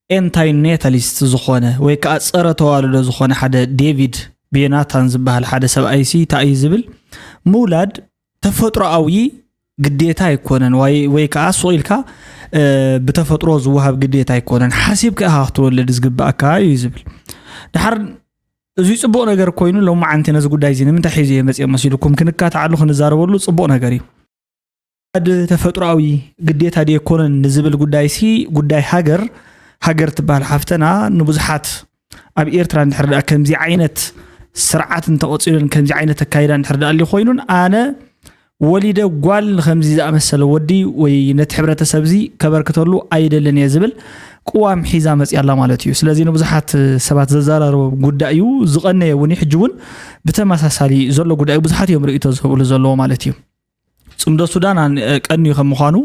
ኤንታይ ኔታሊስት ዝኾነ ወይ ከዓ ጸረ ተዋልዶ ዝኾነ ሓደ ዴቪድ ቤናታን ዝበሃል ሓደ ሰብኣይ ሲ እንታይ እዩ ዝብል? ምውላድ ተፈጥሮኣዊ ግዴታ ኣይኮነን፣ ወይ ወይ ከዓ ሱቕ ኢልካ ብተፈጥሮ ዝወሃብ ግዴታ ኣይኮነን፣ ሓሲብካ ኢኻ ክትወልድ ዝግባእካ እዩ ዝብል። ድሓር እዚ ጽቡቕ ነገር ኮይኑ፣ ሎማዓንቲ ነዚ ጉዳይ እዚ ንምንታይ ሒዘዮ መጽየ መሲልኩም ክንካትዓሉ ክንዛረበሉ ጽቡቕ ነገር እዩ። ምውላድ ተፈጥሮኣዊ ግዴታ ድዩ ኣይኮነን ንዝብል ጉዳይ ሲ ጉዳይ ሃገር፣ ሃገር ትበሃል ሓፍተና ንብዙሓት ኣብ ኤርትራ እንድሕር ደኣ ከምዚ ዓይነት ስርዓት እንተቐጺሉን ከምዚ ዓይነት ኣካይዳ እንድሕር ደኣ ኣልዩ ኮይኑን ኣነ ወሊደ ጓል ንኸምዚ ዝኣመሰለ ወዲ ወይ ነቲ ሕብረተሰብ እዚ ከበርክተሉ ኣይደልን እየ ዝብል ቅዋም ሒዛ መጽያ ኣላ ማለት እዩ። ስለዚ ንብዙሓት ሰባት ዘዘራርቦ ጉዳይ እዩ፣ ዝቐነየ እውን እዩ። ሕጂ እውን ብተመሳሳሊ ዘሎ ጉዳይ ብዙሓት እዮም ርእይቶ ዝህብሉ ዘለዎ ማለት እዩ። ጽምዶ ሱዳን ኣን- ቀንዩ ከም ምዃኑ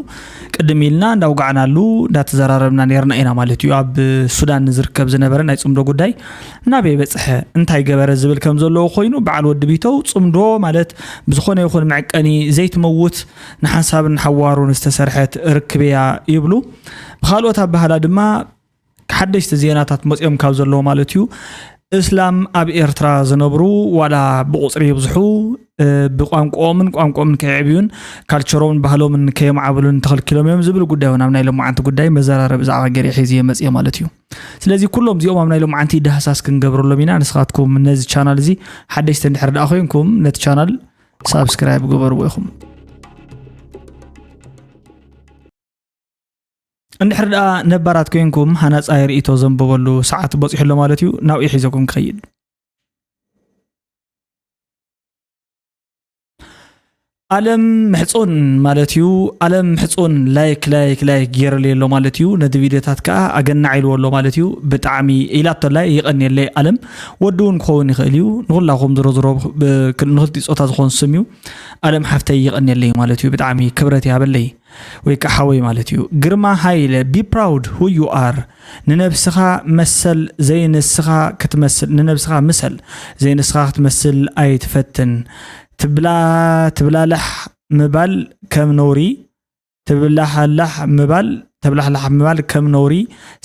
ቅድም ኢልና እንዳውጋዕናሉ እንዳተዘራረብና ነርና ኢና ማለት እዩ። ኣብ ሱዳን ዝርከብ ዝነበረ ናይ ጽምዶ ጉዳይ ናበይ በጽሐ፣ እንታይ ገበረ ዝብል ከም ዘለዎ ኮይኑ በዓል ወዲ ቢተው ጽምዶ ማለት ብዝኾነ ይኹን መዕቀኒ ዘይትመውት ንሓንሳብን ንሓዋሩን ዝተሰርሐት ርክብያ ይብሉ። ብኻልኦት ኣባህላ ድማ ሓደሽቲ ዜናታት መጽኦም ካብ ዘለዎ ማለት እዩ። እስላም ኣብ ኤርትራ ዝነብሩ ዋላ ብቁጽሪ ይብዝሑ ብቋንቋኦምን ቋንቋኦምን ከይዕብዩን ካልቸሮምን ባህሎምን ከየማዕብሉን ተኸልኪሎም እዮም ዝብል ጉዳይ እውን ኣብ ናይ ሎማዓንቲ ጉዳይ መዘራረቢ ዛዕባ ገይረ ሒዘ መጽየ ማለት እዩ። ስለዚ ኩሎም እዚኦም ኣብ ናይ ሎማዓንቲ ዳህሳስ ክንገብረሎም ኢና። ንስኻትኩም ነዚ ቻናል እዚ ሓደሽቲ እንድሕር ደኣ ኮይንኩም ነቲ ቻናል ሳብስክራይብ ግበርዎ ኢኹም። እንድሕር ደኣ ነባራት ኮይንኩም ሃናጻይ ርእይቶ ዘንብበሉ ሰዓት በጺሑ ኣሎ ማለት እዩ። ናብኡ ሒዘኩም ክኸይድ። ኣለም ምሕጹን ማለት እዩ። ኣለም ምሕጹን ላይክ ላይክ ላይክ ገይርልይ ኣሎ ማለት እዩ። ነዚ ቪድዮታት ከኣ ኣገናዕ ኢልዎ ኣሎ ማለት እዩ። ብጣዕሚ ኢላቶ ኣላ፣ የቐንየለይ ኣለም። ወዲ እውን ክኸውን ይኽእል እዩ። ንኹላኹም ዝሮ ዝሮ ንኽልቲ ጾታ ዝኾን ስም እዩ። ኣለም ሓፍተይ የቐንየለይ ማለት እዩ። ብጣዕሚ ክብረት ይሃበለይ። ወይ ከዓ ሓወይ ማለት እዩ። ግርማ ሃይለ፣ be proud who you are። ንነብስኻ መሰል ዘይንስኻ ክትመስል፣ ንነብስኻ ምሰል ዘይንስኻ ክትመስል ኣይትፈትን። ትብላ ትብላላሕ ምባል ከም ነውሪ፣ ትብላሓላሕ ምባል፣ ተብላሕላሕ ምባል ከም ነውሪ።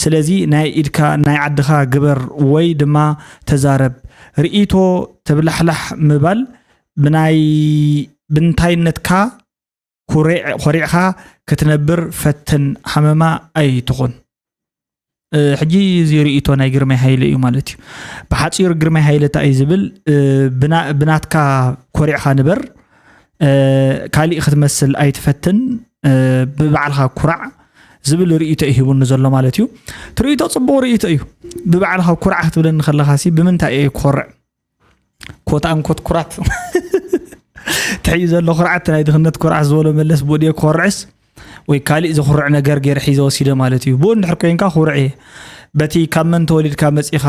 ስለዚ ናይ ኢድካ ናይ ዓድኻ ግበር ወይ ድማ ተዛረብ። ርእይቶ ተብላሕላሕ ምባል ብናይ ብንታይነትካ ኮሪዕኻ ክትነብር ፈትን፣ ሃመማ ኣይትኹን። ሕጂ እዚ ርእይቶ ናይ ግርማይ ሃይለ እዩ ማለት እዩ። ብሓፂሩ ግርማይ ሃይለ እንታይ እዩ ዝብል? ብናትካ ኮሪዕኻ ንበር፣ ካሊእ ክትመስል ኣይትፈትን፣ ብባዕልኻ ኩራዕ ዝብል ርእይቶ እዩ ሂቡኒ ዘሎ ማለት እዩ። እቲ ርእይቶ ፅቡቕ ርእይቶ እዩ። ብባዕልኻ ኩራዕ ክትብለኒ ከለኻ ሲ ብምንታይ እየ ክኾርዕ? ኮት ኣንኮት ኩራት ትሕዩ ዘሎ ኩርዓት ናይ ድኽነት ኩርዓት ዝበሎ መለስ ብኡ ድየ ክኾርዕስ ወይ ካሊእ ዘኹርዕ ነገር ገይረ ሒዘ ወሲደ ማለት እዩ። ብኡ እንድሕር ኮይንካ ኩርዕ እየ። በቲ ካብ መን ተወሊድካ መጺኻ፣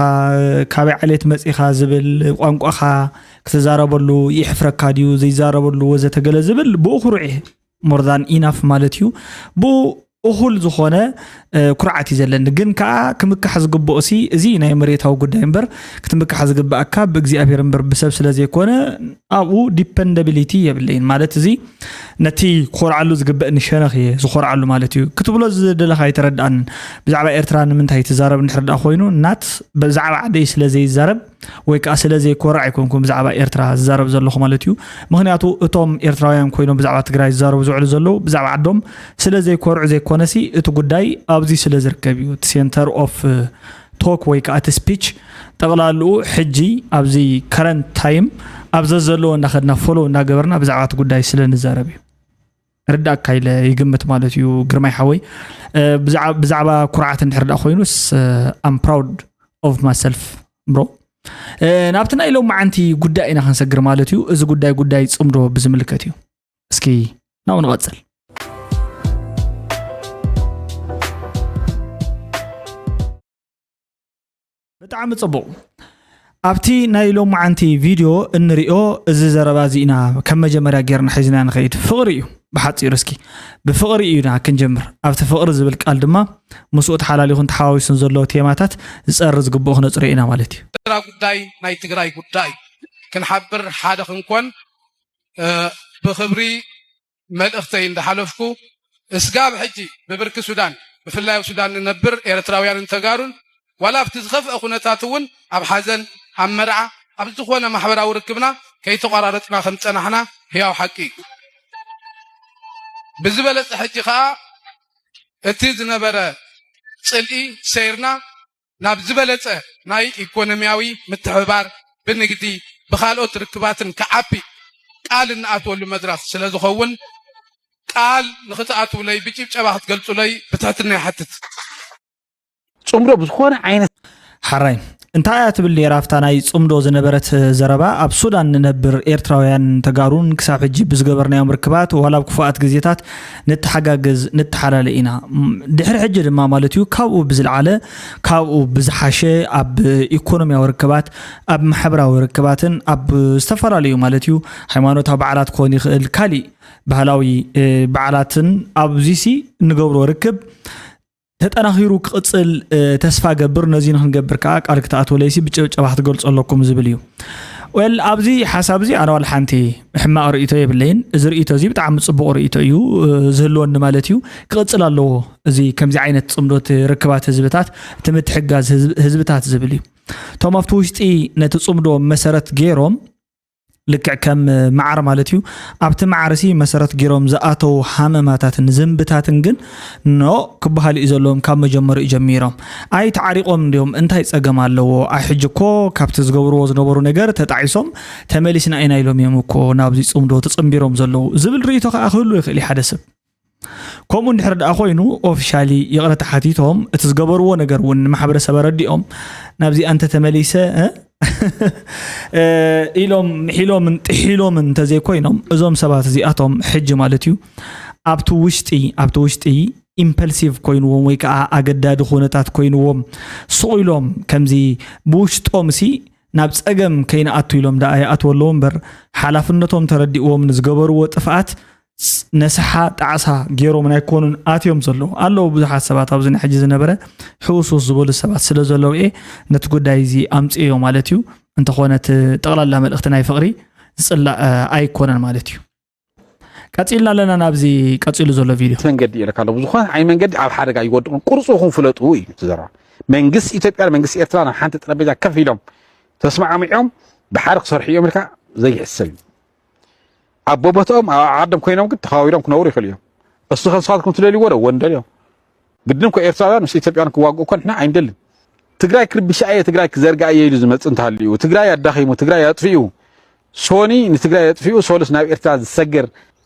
ካበይ ዓሌት መጺኻ ዝብል፣ ቋንቋኻ ክትዛረበሉ ይሕፍረካ ድዩ ዘይዛረበሉ ወዘተ ገለ ዝብል ብኡ ኩርዕ እየ። more than enough ማለት እዩ። ብኡ እኹል ዝኾነ ኩርዓት እዩ ዘለኒ። ግን ከዓ ክምካሕ ዝግብኦ ሲ እዚ ናይ መሬታዊ ጉዳይ እምበር ክትምካሕ ዝግብኣካ ብእግዚኣብሔር እምበር ብሰብ ስለ ዘይኮነ ኣብኡ ዲፐንደቢሊቲ የብለይን። ማለት እዚ ነቲ ክኾርዓሉ ዝግበእኒ ሸነኽ እየ ዝኾርዓሉ ማለት እዩ። ክትብሎ ዝደለኻ ኣይተረድኣንን። ብዛዕባ ኤርትራ ንምንታይ ትዛረብ እንድሕር ደኣ ኮይኑ ናት ብዛዕባ ዓደይ ስለ ዘይዛረብ ወይ ከዓ ስለ ዘይኮርዕ ኣይኮንኩን ብዛዕባ ኤርትራ ዝዛረብ ዘለኹ ማለት እዩ። ምኽንያቱ እቶም ኤርትራውያን ኮይኖም ብዛዕባ ትግራይ ዝዛረቡ ዝውዕሉ ዘለዉ ብዛዕባ ዓዶም ስለ ዘይኮርዑ ዘይኮነሲ እቲ ጉዳይ ኣብዚ ስለ ዝርከብ እዩ። እቲ ሴንተር ኦፍ ቶክ ወይ ከዓ እቲ ስፒች ጠቕላልኡ ሕጂ ኣብዚ ከረንት ታይም ኣብ ዘዘለዎ እንዳኸድና ፎሎ እንዳገበርና ብዛዕባ እቲ ጉዳይ ስለ ንዛረብ እዩ። ርዳእካ ኢለ ይግምት ማለት እዩ ግርማይ ሓወይ። ብዛዕባ ኩርዓት እንድሕር ደኣ ኮይኑስ ኣም ፕራውድ ኦፍ ማሰልፍ ብሮ። ናብቲ ናይ ሎማዓንቲ ጉዳይ ኢና ክንሰግር ማለት እዩ። እዚ ጉዳይ ጉዳይ ጽምዶ ብዝምልከት እዩ። እስኪ ናብኡ ንቐጽል። ብጣዕሚ ጽቡቕ። ኣብቲ ናይ ሎማዓንቲ ቪድዮ እንሪኦ እዚ ዘረባ እዚ ኢና ከም መጀመርያ ጌርና ሒዝና ንኸይድ። ፍቕሪ እዩ ብሓጺሩ። እስኪ ብፍቕሪ እዩ ኢና ክንጀምር። ኣብቲ ፍቕሪ ዝብል ቃል ድማ ምስኡ ተሓላሊኹን ተሓዋዊሱን ዘሎ ቴማታት ዝጸሪ ዝግብኦ ክነጽርዮ ኢና ማለት እዩ። ኤርትራ ጉዳይ ናይ ትግራይ ጉዳይ ክንሓብር ሓደ ክንኮን ብኽብሪ መልእኽተይ እንዳሓለፍኩ እስጋብ ሕጂ ብብርኪ ሱዳን ብፍላይ ኣብ ሱዳን ንነብር ኤርትራውያንን ተጋሩን ዋላ ኣብቲ ዝኸፍአ ኩነታት እውን ኣብ ሓዘን፣ ኣብ መርዓ፣ ኣብ ዝኾነ ማሕበራዊ ርክብና ከይተቋራረጽና ከም ዝጸናሕና ህያው ሓቂ እዩ። ብዝበለጸ ሕጂ ከኣ እቲ ዝነበረ ጽልኢ ሰይርና ናብ ዝበለጸ ናይ ኢኮኖሚያዊ ምትሕብባር ብንግዲ ብኻልኦት ርክባትን ክዓቢ ቃል እንኣትወሉ መድረኽ ስለ ዝኸውን ቃል ንኽትኣትውለይ ብጭብጨባ ክትገልጹለይ ብትሕትና ይሓትት። ፅምዶ ብዝኾነ ዓይነት ሓራይ እንታይ እያ ትብል ነይራ ኣብታ ናይ ፅምዶ ዝነበረት ዘረባ ኣብ ሱዳን ንነብር ኤርትራውያን ተጋሩን ክሳብ ሕጂ ብዝገበርናዮም ርክባት ዋላ ኣብ ክፉኣት ግዜታት ንተሓጋገዝ ንተሓላለ ኢና ድሕሪ ሕጂ ድማ ማለት እዩ ካብኡ ብዝለዓለ ካብኡ ብዝሓሸ ኣብ ኢኮኖሚያዊ ርክባት ኣብ ማሕበራዊ ርክባትን ኣብ ዝተፈላለዩ ማለት እዩ ሃይማኖታዊ በዓላት ክኾን ይኽእል ካሊእ ባህላዊ በዓላትን ኣብዚ ሲ እንገብሮ ርክብ ተጠናኺሩ ክቕፅል ተስፋ ገብር ነዚ ንክንገብር ከዓ ቃል ክትኣትወለይሲ ብጭብጨባ ክትገልፁ ኣለኩም ዝብል እዩ ወል ኣብዚ ሓሳብ እዚ ኣነ ዋላ ሓንቲ ሕማቕ ርእቶ የብለይን እዚ ርእቶ እዚ ብጣዕሚ ፅቡቕ ርእቶ እዩ ዝህልወኒ ማለት እዩ ክቕፅል ኣለዎ እዚ ከምዚ ዓይነት ፅምዶት ርክባት ህዝብታት እቲ ምትሕጋዝ ህዝብታት ዝብል እዩ እቶም ኣብቲ ውሽጢ ነቲ ፅምዶ መሰረት ገይሮም ልክዕ ከም መዓር ማለት እዩ ኣብቲ መዓርሲ መሰረት ገይሮም ዝኣተው ሃመማታትን ዝንብታትን ግን ኖ ክበሃል እዩ ዘለዎም ካብ መጀመሪኡ ጀሚሮም ኣይ ተዓሪቆም እንዲዮም እንታይ ፀገም ኣለዎ ኣይ ሕጂ እኮ ካብቲ ዝገብርዎ ዝነበሩ ነገር ተጣዒሶም ተመሊስና ኢና ኢሎም እዮም እኮ ናብዚ ፅምዶ ተፀንቢሮም ዘለዉ ዝብል ርእቶ ከዓ ክህሉ ይኽእል እዩ ሓደ ሰብ ከምኡ እንድሕር ደኣ ኮይኑ ኦፊሻሊ ይቕረታ ሓቲቶም እቲ ዝገበርዎ ነገር እውን ንማሕበረሰብ ኣረዲኦም ናብዚኣ እንተተመሊሰ ኢሎም ምሒሎምን ጥሒሎምን እንተዘይኮይኖም እዞም ሰባት እዚኣቶም ሕጂ ማለት እዩ ኣብቲ ውሽጢ ኣብቲ ውሽጢ ኢምፐልሲቭ ኮይንዎም ወይ ከዓ ኣገዳዲ ኩነታት ኮይንዎም ስቕ ኢሎም ከምዚ ብውሽጦም ሲ ናብ ፀገም ከይንኣቱ ኢሎም ደኣ ይኣትዎ ኣለዎ እምበር ሓላፍነቶም ተረዲእዎም ንዝገበርዎ ጥፍኣት ነስሓ ጣዕሳ ገይሮምን ኣይኮኑን ኣትዮም ዘለዉ ኣለዉ ብዙሓት ሰባት ኣብዚ ናይ ሕጂ ዝነበረ ሕውስውስ ዝበሉ ሰባት ስለ ዘለዉ እየ ነቲ ጉዳይ እዚ ኣምፅእዮ ማለት እዩ እንተኾነ እቲ ጠቕላላ መልእኽቲ ናይ ፍቕሪ ዝፅላእ ኣይኮነን ማለት እዩ ቀፂልና ኣለና ናብዚ ቀፂሉ ዘሎ ቪድዮ መንገዲ ይለካ ኣሎ ብዝኾነ ዓይ መንገዲ ኣብ ሓደጋ ይወድቑ ቁርፁ ይኹን ፍለጡ እዩ ዘረባ መንግስቲ ኢትዮጵያ መንግስቲ ኤርትራ ናብ ሓንቲ ጠረጴዛ ከፍ ኢሎም ተስማዕሚዖም ብሓደ ክሰርሑ እዮም ኢልካ ዘይሕሰብ እዩ ኣብ ቦቦትኦም ኣብ ዓዶም ኮይኖም ግን ተኻዊሮም ክነብሩ ይኽእሉ እዮም። እሱ ከንስኻትኩም ትደልይዎ ዶ ወንደልዮ ግድን ኮ ኤርትራውያን ምስ ኢትዮጵያን ክዋግኡ እኮ ንሕና ኣይንደልን። ትግራይ ክርብሻ እየ ትግራይ ክዘርጋ እየ ኢሉ ዝመጽእ እንተሃልዩ ትግራይ ኣዳኺሙ ትግራይ ኣጥፊኡ ሶኒ ንትግራይ ኣጥፊኡ ሶሉስ ናብ ኤርትራ ዝሰግር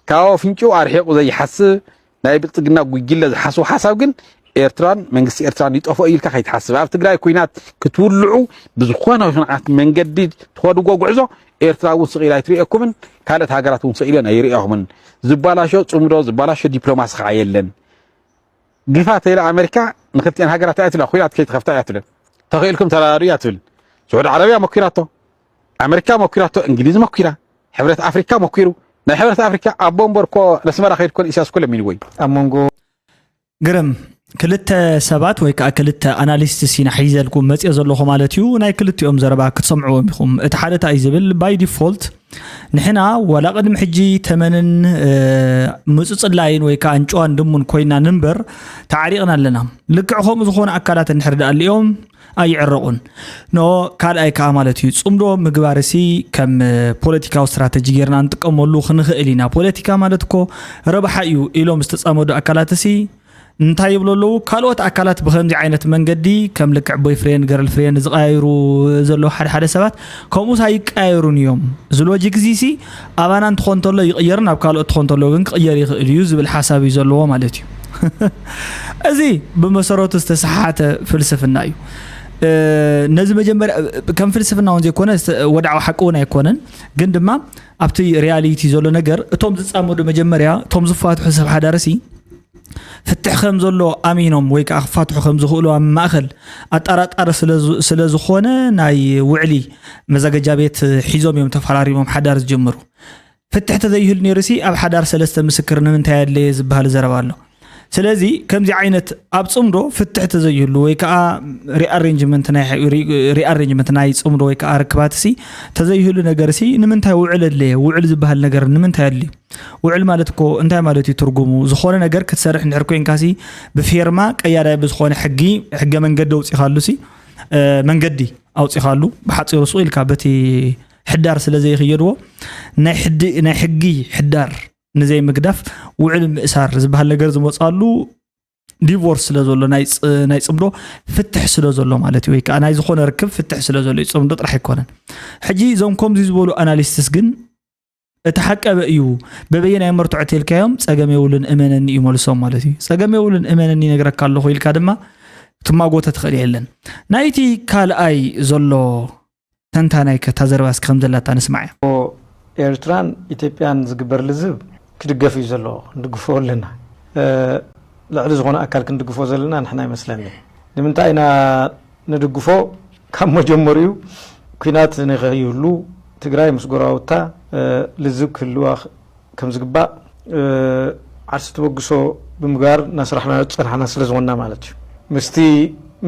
ካብ ኣፍንጭኡ ኣርሒቑ ዘይሓስብ ናይ ብልፅግና ጉጅለ ዝሓስቦ ሓሳብ ግን ኤርትራን መንግስቲ ኤርትራን ይጠፍኦ ኢልካ ከይትሓስብ። ኣብ ትግራይ ኲናት ክትውልዑ ብዝኾነ ይኹን ዓይነት መንገዲ ትኸድዎ ጉዕዞ ኤርትራ እውን ስቕ ኢላ ኣይትርእየኩምን፣ ካልኦት ሃገራት እውን ስቕ ኢለን ኣይርእያኹምን። ዝባላሾ ፅምዶ፣ ዝባላሾ ዲፕሎማሲ ከዓ የለን። ግፋ ተይላ ኣሜሪካ ንክልቲኣን ሃገራት ኣያ ትብላ፣ ኲናት ከይትኸፍታ እያ ትብለን። ተኽኢልኩም ተረዳድኡ እያ ትብል። ስዑዲ ዓረብያ ሞኪራቶ፣ ኣሜሪካ ሞኪራቶ፣ እንግሊዝ ሞኪራ፣ ሕብረት ኣፍሪካ ሞኪሩ። ናይ ሕብረት ኣፍሪካ ኣቦ እምበር እኮ ነስመራ ከይድ ኮን ኢሳያስ እኮ ለሚንዎ እዩ። ኣብ መንጎ ግርም ክልተ ሰባት ወይ ከዓ ክልተ ኣናሊስትስ ኢና ሒዘልኩም መፅኦ ዘለኹ ማለት እዩ ናይ ክልቲኦም ዘረባ ክትሰምዕዎም ኢኹም እቲ ሓደ እንታይ ዝብል by default ንሕና ዋላ ቅድሚ ሕጂ ተመንን ምፅፅላይን ወይ ከዓ እንጭዋን ድሙን ኮይና ንንበር ተዓሪቕና ኣለና ልክዕ ከምኡ ዝኾኑ ኣካላት እንድሕር ደኣ ኣሊኦም ኣይዕረቑን ኖ ካልኣይ ከዓ ማለት እዩ ፅምዶ ምግባር ሲ ከም ፖለቲካዊ ስትራተጂ ጌርና ንጥቀመሉ ክንኽእል ኢና ፖለቲካ ማለት እኮ ረብሓ እዩ ኢሎም ዝተፃመዱ ኣካላት ሲ እንታይ ይብሉ ኣለዉ ካልኦት ኣካላት ብከምዚ ዓይነት መንገዲ ከም ልክዕ boyfriend girlfriend ዝቀያይሩ ዘለዉ ሓደ ሓደ ሰባት ከምኡስ ኣይቀያየሩን እዮም እዚ logic እዚ ሲ ኣባና እንትኾን ተሎ ይቕየር ናብ ካልኦት ትኾን ተሎ ግን ክቕየር ይኽእል እዩ ዝብል ሓሳብ እዩ ዘለዎ ማለት እዩ እዚ ብመሰረቱ ዝተሰሓተ ፍልስፍና እዩ ነዚ መጀመርያ ከም ፍልስፍና እውን ዘይኮነ ወድዓዊ ሓቂ እውን ኣይኮነን ግን ድማ ኣብቲ reality ዘሎ ነገር እቶም ዝፃመዱ መጀመርያ እቶም ዝፋትሑ ሰብ ሓዳርሲ ፍትሕ ከም ዘሎ ኣሚኖም ወይ ከዓ ክፋትሑ ከም ዝኽእሉ ኣብ ማእኸል ኣጠራጣሪ ስለ ዝኾነ ናይ ውዕሊ መዘገጃ ቤት ሒዞም እዮም ተፈራሪሞም ሓዳር ዝጀምሩ ፍትሕ ተዘይህሉ ነይሩሲ ኣብ ሓዳር ሰለስተ ምስክር ንምንታይ ኣድለየ ዝበሃል ዘረባ ኣሎ ስለዚ ከምዚ ዓይነት ኣብ ፅምዶ ፍትሕ ተዘይህሉ ወይ ከዓ ሪኣሬንጅመንት ናይ ሪኣሬንጅመንት ናይ ፅምዶ ወይ ከዓ ርክባት ሲ ተዘይህሉ ነገር ሲ ንምንታይ ውዕል ኣድለየ? ውዕል ዝበሃል ነገር ንምንታይ ኣድልዩ? ውዕል ማለት እኮ እንታይ ማለት እዩ ትርጉሙ? ዝኾነ ነገር ክትሰርሕ እንድሕር ኮንካ ሲ ብፌርማ ቀያዳይ ብዝኾነ ሕጊ ሕገ መንገዲ ኣውፂኻሉ ሲ መንገዲ ኣውፂኻሉ ብሓፂሩ ሱቕ ኢልካ በቲ ሕዳር ስለ ዘይክየድዎ ናይ ሕዲ ናይ ሕጊ ሕዳር ንዘይምግዳፍ ውዕል ምእሳር ዝበሃል ነገር ዝመፅኣሉ ዲቮርስ ስለ ዘሎ ናይ ጽምዶ ፍትሕ ስለ ዘሎ ማለት እዩ ወይ ከዓ ናይ ዝኾነ ርክብ ፍትሕ ስለ ዘሎ እዩ። ጽምዶ ጥራሕ ኣይኮነን። ሕጂ እዞም ከምዚ ዝበሉ ኣናሊስትስ ግን እቲ ሓቀበ እዩ በበየናይ መርትዖ ተልካዮም ጸገም የብሉን እመነኒ እዩ መልሶም ማለት እዩ። ጸገም የብሉን እመነኒ ነግረካ ኣለኹ ኢልካ ድማ ትማጎተ ትኽእል የለን። ናይቲ ካልኣይ ዘሎ ተንታናይ ከ እታ ዘረባ እስኪ ከም ዘላታ ንስማዕ እያ። ኤርትራን ኢትዮጵያን ዝግበር ልዝብ ክድገፍ እዩ ዘለዎ፣ ንድግፎ ኣለና። ልዕሊ ዝኾነ ኣካል ክንድግፎ ዘለና ንሕና ይመስለኒ። ንምንታይ ኢና ንድግፎ? ካብ መጀመሪኡ ኲናት ንኸይህሉ ትግራይ ምስ ጎረባብታ ልዝብ ክህልዋ ከም ዝግባእ ዓርሲ ተበግሶ ብምግባር እናሰራሕናዮ ዝፀናሕና ስለ ዝኾንና ማለት እዩ። ምስቲ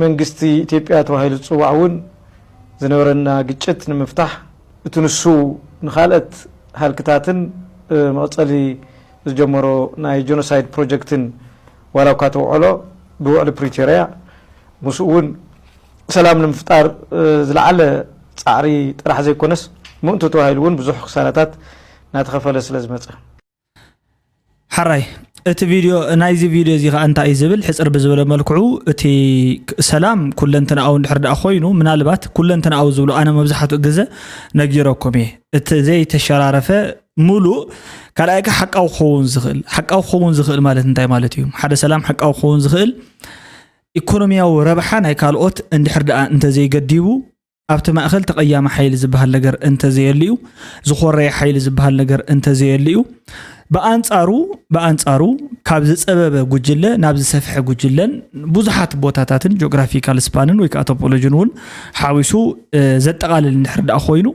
መንግስቲ ኢትዮጵያ ተባሂሉ ዝፅዋዕ እውን ዝነበረና ግጭት ንምፍታሕ እቲ ንሱ ንኻልኦት ሃልክታትን መቐፀሊ ዝጀመሮ ናይ ጀኖሳይድ ፕሮጀክትን ዋላ እኳ ተውዕሎ ብውዕሊ ፕሪቶርያ ምስኡ እውን ሰላም ንምፍጣር ዝለዓለ ፃዕሪ ጥራሕ ዘይኮነስ ምእንቱ ተባሂሉ እውን ብዙሕ ክሳራታት እናተኸፈለ ስለ ዝመፀ ሓራይ እቲ ቪድዮ ናይዚ ቪድዮ እዚ ከዓ እንታይ እዩ ዝብል ሕፅር ብዝበለ መልክዑ እቲ ሰላም ኩለንትንኣዊ እንድሕር ደኣ ኮይኑ ምናልባት ኩለንትንኣዊ ዝብሉ ኣነ መብዛሕትኡ ግዘ ነጊረኩም እየ እቲ ዘይተሸራረፈ ሙሉእ ካልኣይ ከዓ ሓቃዊ ክኸውን ዝኽእል ሓቃዊ ክኸውን ዝኽእል ማለት እንታይ ማለት እዩ ሓደ ሰላም ሓቃዊ ክኸውን ዝኽእል ኢኮኖሚያዊ ረብሓ ናይ ካልኦት እንድሕር ደኣ እንተዘይገዲቡ ኣብቲ ማእኸል ተቐያሚ ሓይሊ ዝበሃል ነገር እንተዘየልዩ፣ ዝኾረየ ሓይሊ ዝበሃል ነገር እንተዘየልዩ፣ ብኣንፃሩ ብኣንፃሩ ካብ ዝፀበበ ጉጅለ ናብ ዝሰፍሐ ጉጅለን ብዙሓት ቦታታትን ጂኦግራፊካል ስፓንን ወይ ከዓ ቶፖሎጂን እውን ሓዊሱ ዘጠቓልል እንድሕር ደኣ ኮይኑ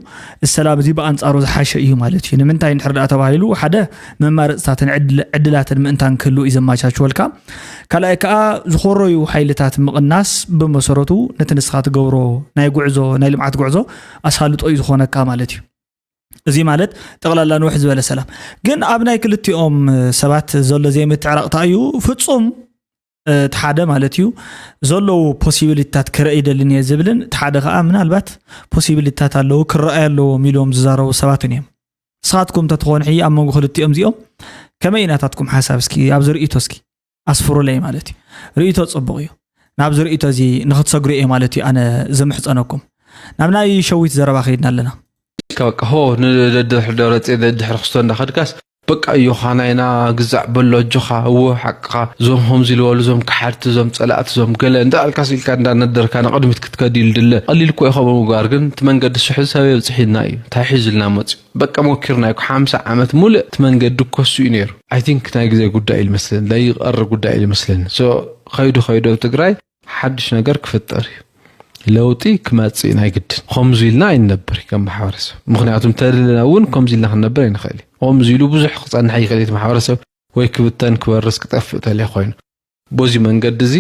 ሰላም እዚ ብኣንፃሩ ዝሓሸ እዩ ማለት እዩ። ንምንታይ እንድሕር ደኣ ተባሂሉ ሓደ መማረፅታትን ዕድላትን ምእንታን ክህሉ እዩ ዘማቻችወልካ። ካልኣይ ከዓ ዝኾረዩ ሓይልታት ምቕናስ ብመሰረቱ ነቲ ንስኻ ትገብሮ ናይ ጉዕዞ ናይ ልምዓት ጉዕዞ ኣሳልጦ እዩ ዝኾነካ ማለት እዩ። እዚ ማለት ጠቕላላ ንውሕ ዝበለ ሰላም ግን ኣብ ናይ ክልቲኦም ሰባት ዘሎ ዘይምትዕራቕታ እዩ ፍፁም እቲ ሓደ ማለት እዩ ዘለዉ ፖሲቢሊታት ክርኢ ደልን እየ ዝብልን እቲ ሓደ ከዓ ምናልባት ፖሲቢሊታት ኣለዉ ክረኣዩ ኣለዎም ኢሎም ዝዛረቡ ሰባትን እዮም። ንስኻትኩም እንተትኾኑ ሕጂ ኣብ መንጎ ክልቲኦም እዚኦም ከመይ እዩ ናታትኩም ሓሳብ እስኪ ኣብዚ ርእይቶ እስኪ ኣስፍሩለይ ማለት እዩ። ርእይቶ ጽቡቕ እዩ። ናብዚ ርእይቶ እዚ ንኽትሰግሩ እየ ማለት እዩ ኣነ ዝምሕጸነኩም። ናብ ናይ ሸዊት ዘረባ ከይድና ኣለና። በቃ ሆ ንደድሕሪ ደብረጽዮን ደድሕሪ ክስቶ እንዳኸድካስ በቃ እዮኻ ናይና ግዛዕ በሎ ኣጆኻ እወ ሓቅኻ እዞም ከምዚ ዝበሉ እዞም ከሓድቲ እዞም ጸላእቲ እዞም ገለ እንዳበልካስ ኢልካ እንዳነደርካ ንቕድሚት ክትከድ እዩ ዝድለ። ቀሊል እኮ እዩ ከምኡ ምግባር ግን እቲ መንገዲ ስሑል ሰብ የብጽሕና እዩ። እንታይ ሒዙልና መጽዩ? በቃ ሞኪርና እኮ ሓምሳ ዓመት ሙሉእ እቲ መንገዲ እኮ እሱ እዩ ነይሩ። I think ናይ ግዜ ጉዳይ እዩ ዝመስለኒ፣ ናይ ቀሪ ጉዳይ እዩ ዝመስለኒ። So ኸይዱ ኸይዱ ኣብ ትግራይ ሓድሽ ነገር ክፍጠር እዩ። ለውጢ ክመጽእ እዩ ናይ ግድን። ከምዚ ኢልና ኣይንነብር ከም ማሕበረሰብ። ምኽንያቱ እንተደለና እውን ከምዚ ኢልና ክንነብር ኣይንኽእል እዩ። ከምዚ ኢሉ ብዙሕ ክጸንሕ ይኽእል እዩ እቲ ማሕበረሰብ ወይ ክብተን ክበርስ ክጠፍእ ተልዩ ኮይኑ። በዚ መንገዲ እዚ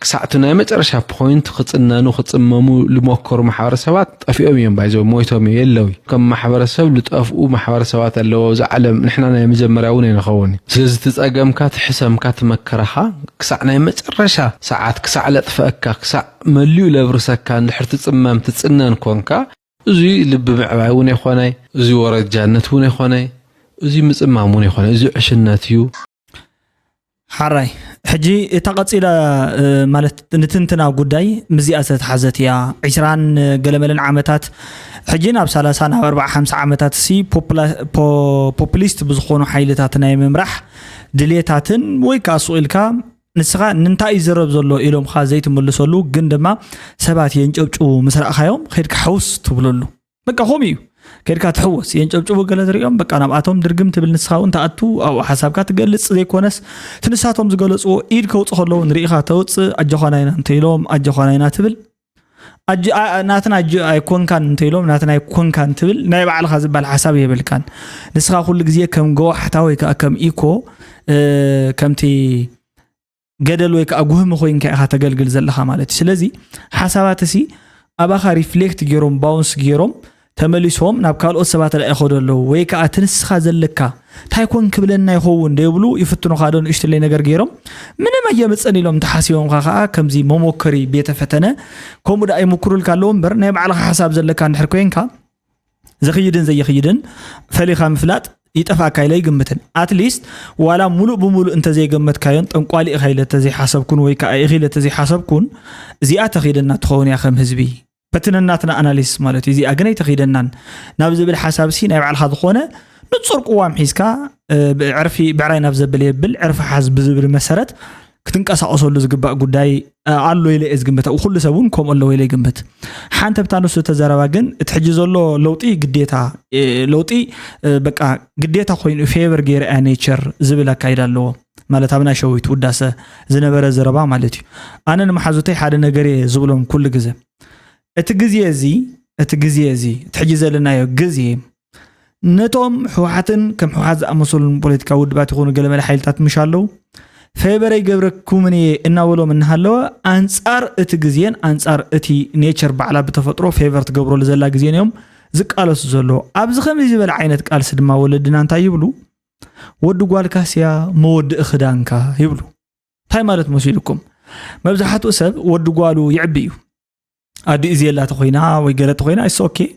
ክሳዕ እቲ ናይ መጨረሻ ፖይንት ክጽነኑ ክጽመሙ ልመከሩ ማሕበረሰባት ጠፊኦም እዮም ባይዘው ሞይቶም እዮም የለው ከም ማሕበረሰብ ልጠፍኡ ማሕበረሰባት ኣለዎ ኣብዚ ዓለም ንሕና ናይ መጀመርያ እውን ኣይንኸውን እዩ ስለዚ እቲ ጸገምካ እቲ ሕሰምካ እቲ መከራኻ ክሳዕ ናይ መጨረሻ ሰዓት ክሳዕ ለጥፈአካ ክሳዕ መሊኡ ለብርሰካ እንድሕር ትጽመም ትጽነን ኮንካ እዚ ልቢ ምዕባይ እውን ኣይኾነይ እዚ ወረጃነት እውን ኣይኾነይ እዚ ምጽማም እውን ኣይኾነ እዚ ዕሽነት እዩ ሓራይ ሕጂ እታ ቀፂላ ማለት ንትንትና ጉዳይ ምስዚኣ ዝተተሓዘት እያ ዕስራን ገለመለን ዓመታት ሕጂ ናብ ሰላሳ ናብ ኣርባዓ ሓምሳ ዓመታት ሲ ፖፕሊስት ብዝኾኑ ሓይልታት ናይ ምምራሕ ድልየታትን ወይ ከዓ ሱቕ ኢልካ ንስኻ ንምንታይ እዩ ዝረብ ዘሎ ኢሎምኻ ዘይትምልሰሉ ግን ድማ ሰባት የንጨብጭቡ ምስ ረእኻዮም ከድካ ሕውስ ትብለሉ በቃ ከምኡ እዩ ከድካ ትሕወስ የንጨብጭቡ ገለ ዝሪኦም በቃ ናብኣቶም ድርግም ትብል ንስኻ እውን ትኣቱ ኣብኡ ሓሳብካ ትገልፅ ዘይኮነስ እቲ ንሳቶም ዝገለፅዎ ኢድ ከውፅ ከለዉ ንርኢኻ ተውፅእ ኣጆኻና ኢና እንተኢሎም ኣጆኻና ኢና ትብል ናትና ኣይኮንካን እንተኢሎም ናትና ኣይኮንካን ትብል ናይ ባዕልኻ ዝበሃል ሓሳብ የብልካን ንስኻ ኩሉ ግዜ ከም ገዋሕታ ወይ ከዓ ከም ኢኮ ከምቲ ገደል ወይ ከዓ ጉህሚ ኮይንካ ኢኻ ተገልግል ዘለኻ ማለት እዩ። ስለዚ ሓሳባት ሲ ኣባኻ ሪፍሌክት ገይሮም፣ ባውንስ ገይሮም፣ ተመሊሶም ናብ ካልኦት ሰባት ላ ይኸዱ ኣለዉ። ወይ ከዓ እቲ ንስኻ ዘለካ እንታይ ኮን ክብለና ይኸውን ደይብሉ ይፍትኑኻ ዶ ንእሽትለይ ነገር ገይሮም፣ ምንም ኣየምፅን ኢሎም ተሓሲቦምካ ከዓ ከምዚ መሞከሪ ቤተ ፈተነ ከምኡ ደኣ ይምክሩልካ ኣለዉ እምበር፣ ናይ ባዕልኻ ሓሳብ ዘለካ እንድሕር ኮይንካ፣ ዝኽይድን ዘይኽይድን ፈሊኻ ምፍላጥ ይጠፍኣካ ኢለ ይግምትን። ኣትሊስት ዋላ ሙሉእ ብሙሉእ እንተዘይገመትካዮን ጠንቋሊ ኢኻ ኢለ ተዘይሓሰብኩን ወይ ከዓ ኢኺ ኢለ ተዘይሓሰብኩን፣ እዚኣ ተኺደና ትኸውን እያ ከም ህዝቢ፣ በቲ ነናትና ኣናሊስ ማለት እዩ። እዚኣ ግን ኣይተኺደናን ናብ ዝብል ሓሳብ ሲ ናይ ባዕልኻ ዝኾነ ንጹር ቅዋም ሒዝካ፣ እ፣ ብዕርፊ ብዕራይ ናብ ዘብል የብል ዕርፊ ሓዝ ብዝብል መሰረት ክትንቀሳቐሰሉ ዝግባእ ጉዳይ፣ እ፣ ኣሎ ኢለ እየ ዝግምት። ኩሉ ሰብ እውን ከምኡ ኣለዎ ኢለ ይግምት። ሓንቲ ብታ ንሱ ተዘረባ ግን እቲ ሕጂ ዘሎ ለውጢ ግዴታ፣ እ፣ ለውጢ፣ እ፣ በቃ ግዴታ ኮይኑ ፌቨር ገይረ እያ ኔቸር ዝብል ኣካይዳ ኣለዎ። ማለት ኣብ ናይ ሸዊት ውዳሰ ዝነበረ ዘረባ ማለት እዩ። ኣነ ንመሓዙተይ ሓደ ነገር እየ ዝብሎም ኩሉ ግዜ። እቲ ግዜ እዚ፣ እቲ ግዜ እዚ፣ እቲ ሕጂ ዘለናዮ ግዜ ነቶም ህወሓትን ከም ህወሓት ዝኣመሰሉን ፖለቲካዊ ውድባት ይኹኑ ገለመለ ሓይልታት ምሽ ኣለዉ፣ ፌቨር ኣይገብረኩምን እየ እናበሎም እናሃለወ፣ ኣንጻር እቲ ግዜን ኣንጻር እቲ ኔቸር ባዕላ ብተፈጥሮ ፌቨር ትገብረሉ ዘላ ግዜን እዮም ዝቃለሱ ዘለዉ። ኣብዚ ከምዚ ዝበለ ዓይነት ቃልሲ ድማ ወለድና እንታይ ይብሉ? "ወዲ ጓልካስ እያ መወድኢ ክዳንካ" ይብሉ። እንታይ ማለት መሲልኩም? መብዛሕትኡ ሰብ ወዲ ጓሉ ይዕቢ እዩ። ኣዲኡ ዝየላ ተኾይና ወይ ገለ ተኾይና፣ it's okay።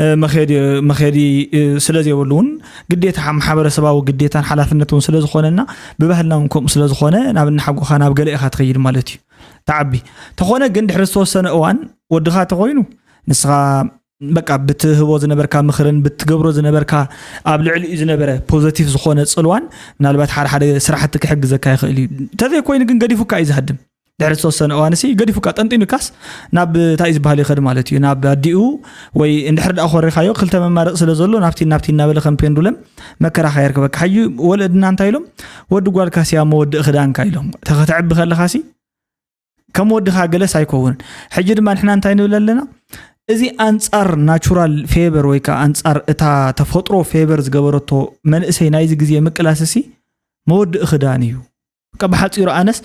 እ፣ መኸዲ፣ መኸዲ፣ እ፣ ስለ ዘይብሉ እውን ግዴታ፣ ማሕበረሰባዊ ግዴታን ሓላፍነት እውን ስለ ዝኾነና፣ ብባህልና እውን ከምኡ ስለ ዝኾነ፣ ናብ እናሓጎኻ ናብ ገለ ኢኻ ትኸይድ ማለት እዩ። ትዓቢ። ተኾነ ግን ድሕሪ ዝተወሰነ እዋን ወድኻ ተኾይኑ፣ ንስኻ በቃ ብትህቦ ዝነበርካ ምኽርን ብትገብሮ ዝነበርካ ኣብ ልዕሊኡ ዝነበረ ፖዘቲቭ ዝኾነ ጽልዋን ምናልባት ሓደ ሓደ ስራሕቲ ክሕግዘካ ይኽእል እዩ። እንተዘይኮይኑ ግን ገዲፉካ እዩ ዝሃድም። ድሕሪ ዝተወሰነ እዋን ሲ ገዲፉካ ጠንጢኑካስ ናብ እንታይ እዩ ዝበሃል ይኸድ ማለት እዩ። ናብ ኣዲኡ ወይ እንድሕር ደኣ ኮሪኻዮ ክልተ መማረፂ ስለ ዘሎ ናብቲ ናብቲ እናበለ ከም ፔንዱለም መከራኻ የርከበካ። ሕጂ ወለድና እንታይ ኢሎም? "ወዲ ጓልካ ሲያ መወድእ ክዳንካ" ኢሎም። ተኸተዕቢ ከለኻ ሲ ከም ወድኻ ገለስ ኣይከውንን። ሕጂ ድማ ንሕና እንታይ ንብል ኣለና? እዚ ኣንጻር ናቹራል ፌቨር ወይ ከዓ ኣንጻር እታ ተፈጥሮ ፌቨር ዝገበረቶ መንእሰይ ናይዚ ግዜ ምቅላስ ሲ መወድእ ክዳን እዩ። በቃ ብሓጺሩ ኣነስ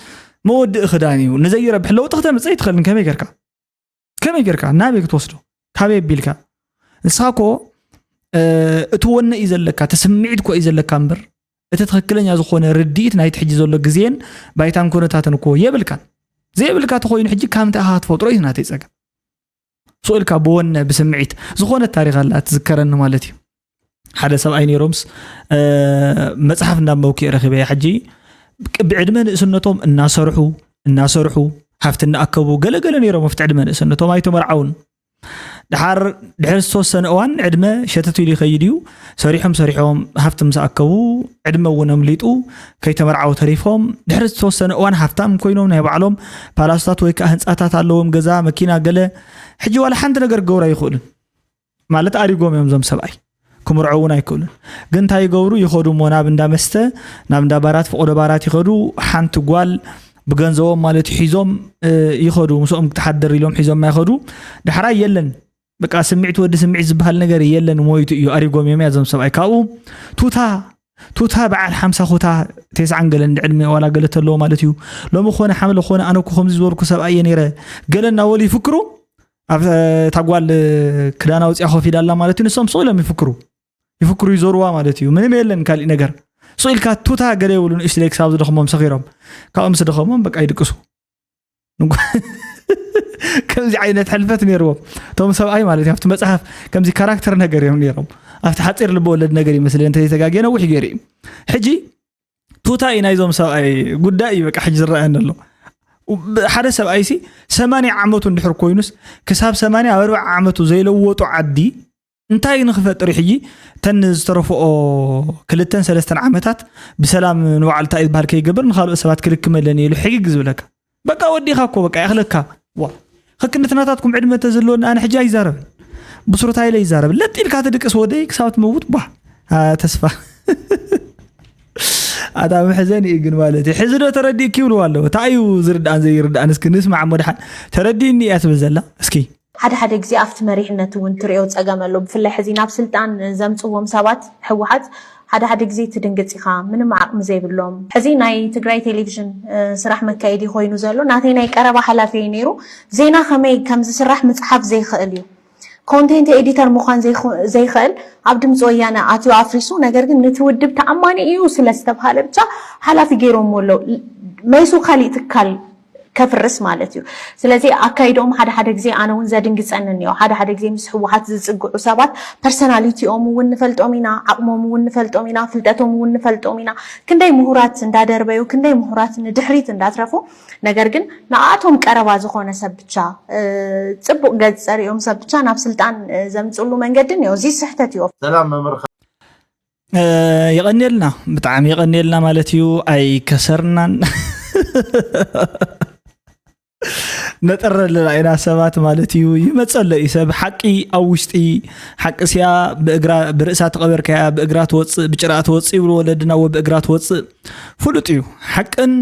መወድእ ክዳን እዩ። ንዘይረብሕ ለውጢ ክተምጽእ ኣይትኽእልን። ከመይ ጌርካ? ከመይ ጌርካ? ናበይ ክትወስዶ? ካበይ ኣቢልካ? ንስኻ እኮ፣ እ፣ እቲ ወነ እዩ ዘለካ፣ እቲ ስምዒት እኮ እዩ ዘለካ እምበር፣ እቲ ትኽክለኛ ዝኾነ ርድኢት ናይቲ ሕጂ ዘሎ ግዜን ባይታን ኩነታትን እኮ የብልካን። ዘየብልካ ተኾይኑ ሕጂ ካብ እንታይ ኢኻ ክትፈጥሮ እዩ ናተይ ጸገም። ስቕ ኢልካ ብወነ፣ ብስምዒት፣ ዝኾነት ታሪኽ ኣላ ትዝከረኒ ማለት እዩ። ሓደ ሰብኣይ ነይሮምስ፣ እ፣ መጽሓፍ እንዳንበብኩ እየ ረኺበያ። ሕጂ ብዕድመ ንእስነቶም እናሰርሑ፣ እናሰርሑ፣ ሃፍቲ እናኣከቡ፣ ገለገለ ነይሮም ኣብቲ ዕድመ ንእስነቶም ኣይተመርዓውን። ድሓር፣ ድሕሪ ዝተወሰነ እዋን ዕድመ ሸተት ኢሉ ይኸይድ እዩ። ሰሪሖም፣ ሰሪሖም፣ ሃፍቲ ምስ ኣከቡ፣ ዕድመ እውን ኣምሊጡ፣ ከይተመርዓው ተሪፎም። ድሕሪ ዝተወሰነ እዋን ሃፍታም ኮይኖም፣ ናይ ባዕሎም ፓላስታት ወይ ከዓ ህንጻታት ኣለዎም፣ ገዛ፣ መኪና፣ ገለ። ሕጂ ዋላ ሓንቲ ነገር ክገብሩ ኣይኽእሉን። ማለት ኣሪጎም እዮም እዞም ሰብኣይ። ክምርዖ እውን ኣይክእሉን። ግን እንታይ ይገብሩ? ይኸዱ እሞ ናብ እንዳ መስተ፣ ናብ እንዳ ባራት፣ ፍቆዶ ባራት ይኸዱ። ሓንቲ ጓል ብገንዘቦም ማለት ሒዞም፣ እ፣ ይኸዱ። ምስኦም ክትሓድር ኢሎም ሒዞም ይኸዱ። ዳሕራይ የለን። በቃ ስምዒት ወዲ ስምዒት ዝበሃል ነገር የለን፣ ሞይቱ እዩ። ኣሪጎም እዮም እዞም ሰብኣይ። ካብኡ ቱታ፣ ቱታ በዓል ሓምሳ ኩታ፣ ተስዓን ገለን ዕድመ ዋላ ገለ ተለዎ ማለት እዩ። ሎሚ ኮነ ሓምለ ኮነ ኣነ እኮ ከምዚ ዝበልኩ ሰብኣይ እየ ነይረ። ገለ እናበሉ ይፍክሩ። ኣብ፣ እ፣ እታ ጓል፣ እ፣ ክዳና ኣውፂኣ ኮፍ ኢላ ኣላ ማለት እዩ። ንሶም ስቕ ኢሎም ይፍክሩ። ይፍክሩ ይዞርዋ ማለት እዩ። ምንም የለን ካሊእ ነገር። ስቕ ኢልካ ቱታ ገለ ይብሉ ንእሽትለይ ክሳብ ዝደኽሞም ሰኺሮም። ካብኡ ምስ ደኸሞም በቃ ይድቅሱ። ንጓ-፣ ከምዚ ዓይነት ሕልፈት ነይርዎም። እቶም ሰብኣይ ማለት እዩ። ኣብቲ መጽሓፍ ከምዚ ካራክተር ነገር እዮም ነይሮም። ኣብቲ ሓፂር ልበ ወለድ ነገር ይመስለኒ፣ እንተዘይተጋግየ ነዊሕ ገይሩ እዩ። ሕጂ ቱታ እዩ ናይዞም ሰብኣይ ጉዳይ እዩ በቃ ሕጂ ዝረኣየኒ ኣሎ። ሓደ ሰብኣይ ሲ ሰማንያ ዓመቱ እንድሕር ኮይኑስ ክሳብ ሰማንያ ኣብ ኣርብዓ ዓመቱ ዘይለወጦ ዓዲ እንታይ ንኽፈጥር እዩ ሕጂ? እተን ዝተረፍኦ ክልተን ሰለስተን ዓመታት ብሰላም ንባዕሉ እንታይ ዝበሃል ከይገብር ንኻልኦት ሰባት ክልክመለኒ ኢሉ ሕግግ ዝብለካ። በቃ ወዲኻ እኮ በቃ ይኣኽለካ። ዋ፣ ኽክንትናታትኩም ዕድመ ተዝህልወኒ ኣነ ሕጂ ኣይዛረብን። ብሱርታ ኢለ ይዛረብ። ለጥ ኢልካ ትድቅስ ወደይ ክሳብ ትመውት ቧ። አ፣ ተስፋ። ኣታ መሕዘኒ እዩ ግን ማለት እዩ። ሕዚ ዶ ተረዲእኪ ይብልዋ ኣለዉ። እንታይ እዩ ዝርድኣን ዘይርድኣን እስኪ ንስማዕ እሞ ደሓን። ተረዲእኒ እያ ትብል ዘላ። እስኪ። ሓደ ሓደ ግዜ ኣብቲ መሪሕነት እውን ትሪኦ ጸገም ኣሎ። ብፍላይ ሕዚ ናብ ስልጣን ዘምጽዎም ሰባት ህወሓት ሓደ ሓደ ግዜ ትድንግፅ ኢኻ፣ ምንም ዓቕሚ ዘይብሎም። ሕዚ ናይ ትግራይ ቴሌቪዥን ስራሕ መካየዲ ኮይኑ ዘሎ ናተይ ናይ ቀረባ ሓላፊ ነይሩ። ዜና ከመይ ከም ዝስራሕ ምፅሓፍ ዘይኽእል እዩ። ኮንቴንት ኤዲተር ምዃን ዘይኽእል ኣብ ድምፂ ወያነ ኣትዩ ኣፍሪሱ፣ ነገር ግን ነቲ ውድብ ተኣማኒ እዩ ስለዝተብሃለ ብቻ ሓላፊ ገይሮሞ ኣለዉ። መይሱ ካሊእ ትካል ከፍርስ ማለት እዩ። ስለዚ ኣካይዶም ሓደ ሓደ ግዜ ኣነ እውን ዘድንግፀኒ እኒኦ። ሓደ ሓደ ግዜ ምስ ህወሓት ዝፅግዑ ሰባት ፐርሰናሊቲኦም እውን ንፈልጦም ኢና፣ ዓቕሞም እውን ንፈልጦም ኢና፣ ፍልጠቶም እውን ንፈልጦም ኢና። ክንደይ ምሁራት እንዳደርበዩ፣ ክንደይ ምሁራት ንድሕሪት እንዳትረፉ፣ ነገር ግን ንኣቶም ቀረባ ዝኾነ ሰብ ብቻ፣ ፅቡቕ ገፅ ፀሪኦም ሰብ ብቻ ናብ ስልጣን ዘምፅሉ መንገዲ እኒኦ። እዚ ስሕተት እዩ። ሰላም መምህር የቐንየልና፣ ብጣዕሚ የቐንየልና ማለት እዩ። ኣይከሰርናን። ነጠረልና ኢና ሰባት ማለት እዩ። ይመፀሎ እዩ ሰብ ሓቂ ኣብ ውሽጢ ሓቂ ሲያ ብእግራ ብርእሳ ተቐበርካያ ብእግራ ትወፅእ ብጭራ ትወፅእ ይብሉ ወለድና ወ ብእግራ ትወፅእ ፍሉጥ እዩ። ሓቅን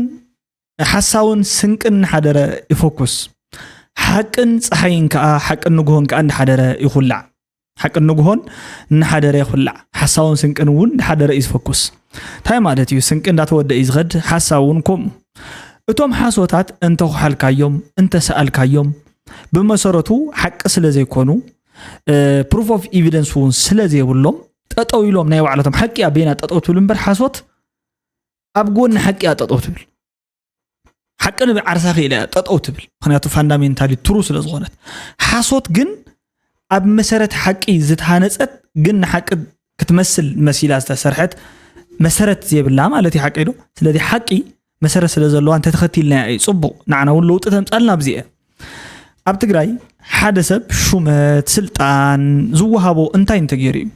ሓሳውን ስንቅን ሓደረ ይፈኩስ። ሓቅን ፀሓይን ከዓ ሓቅን ንግሆን ከዓ እንዳሓደረ ይኹላዕ። ሓቅን ንግሆን እናሓደረ ይኹላዕ፣ ሓሳውን ስንቅን እውን እንዳሓደረ እዩ ዝፈኩስ። እንታይ ማለት እዩ? ስንቂ እንዳተወደ እዩ ዝኸድ፣ ሓሳብ እውን ከምኡ። እቶም ሓሶታት እንተኹሓልካዮም እንተሰኣልካዮም ብመሰረቱ ሓቂ ስለ ዘይኮኑ ፕሩፍ ኦፍ ኤቪደንስ እውን ስለ ዘይብሎም ጠጠው ኢሎም ናይ ባዕላቶም ሓቂ ኣበይና ጠጠው ትብል እምበር ሓሶት ኣብ ጎኒ ሓቂ እያ ጠጠው ትብል። ሓቂ ንብዓርሳ ክኢላ እያ ጠጠው ትብል፣ ምክንያቱ ፋንዳሜንታሊ ትሩ ስለ ዝኾነት። ሓሶት ግን ኣብ መሰረት ሓቂ ዝተሃነፀት ግን ንሓቂ ክትመስል መሲላ ዝተሰርሐት መሰረት የብላ ማለት እዩ ሓቂ ዶ? ስለዚ ሓቂ መሰረት ስለ ዘለዋ እንተተኸቲልናያ እዩ ፅቡቕ፣ ንዓና እውን ለውጢ ተምፃልና ኣብዚ እያ። ኣብ ትግራይ ሓደ ሰብ ሹመት ስልጣን ዝወሃቦ እንታይ እንተገይሩ እዩ?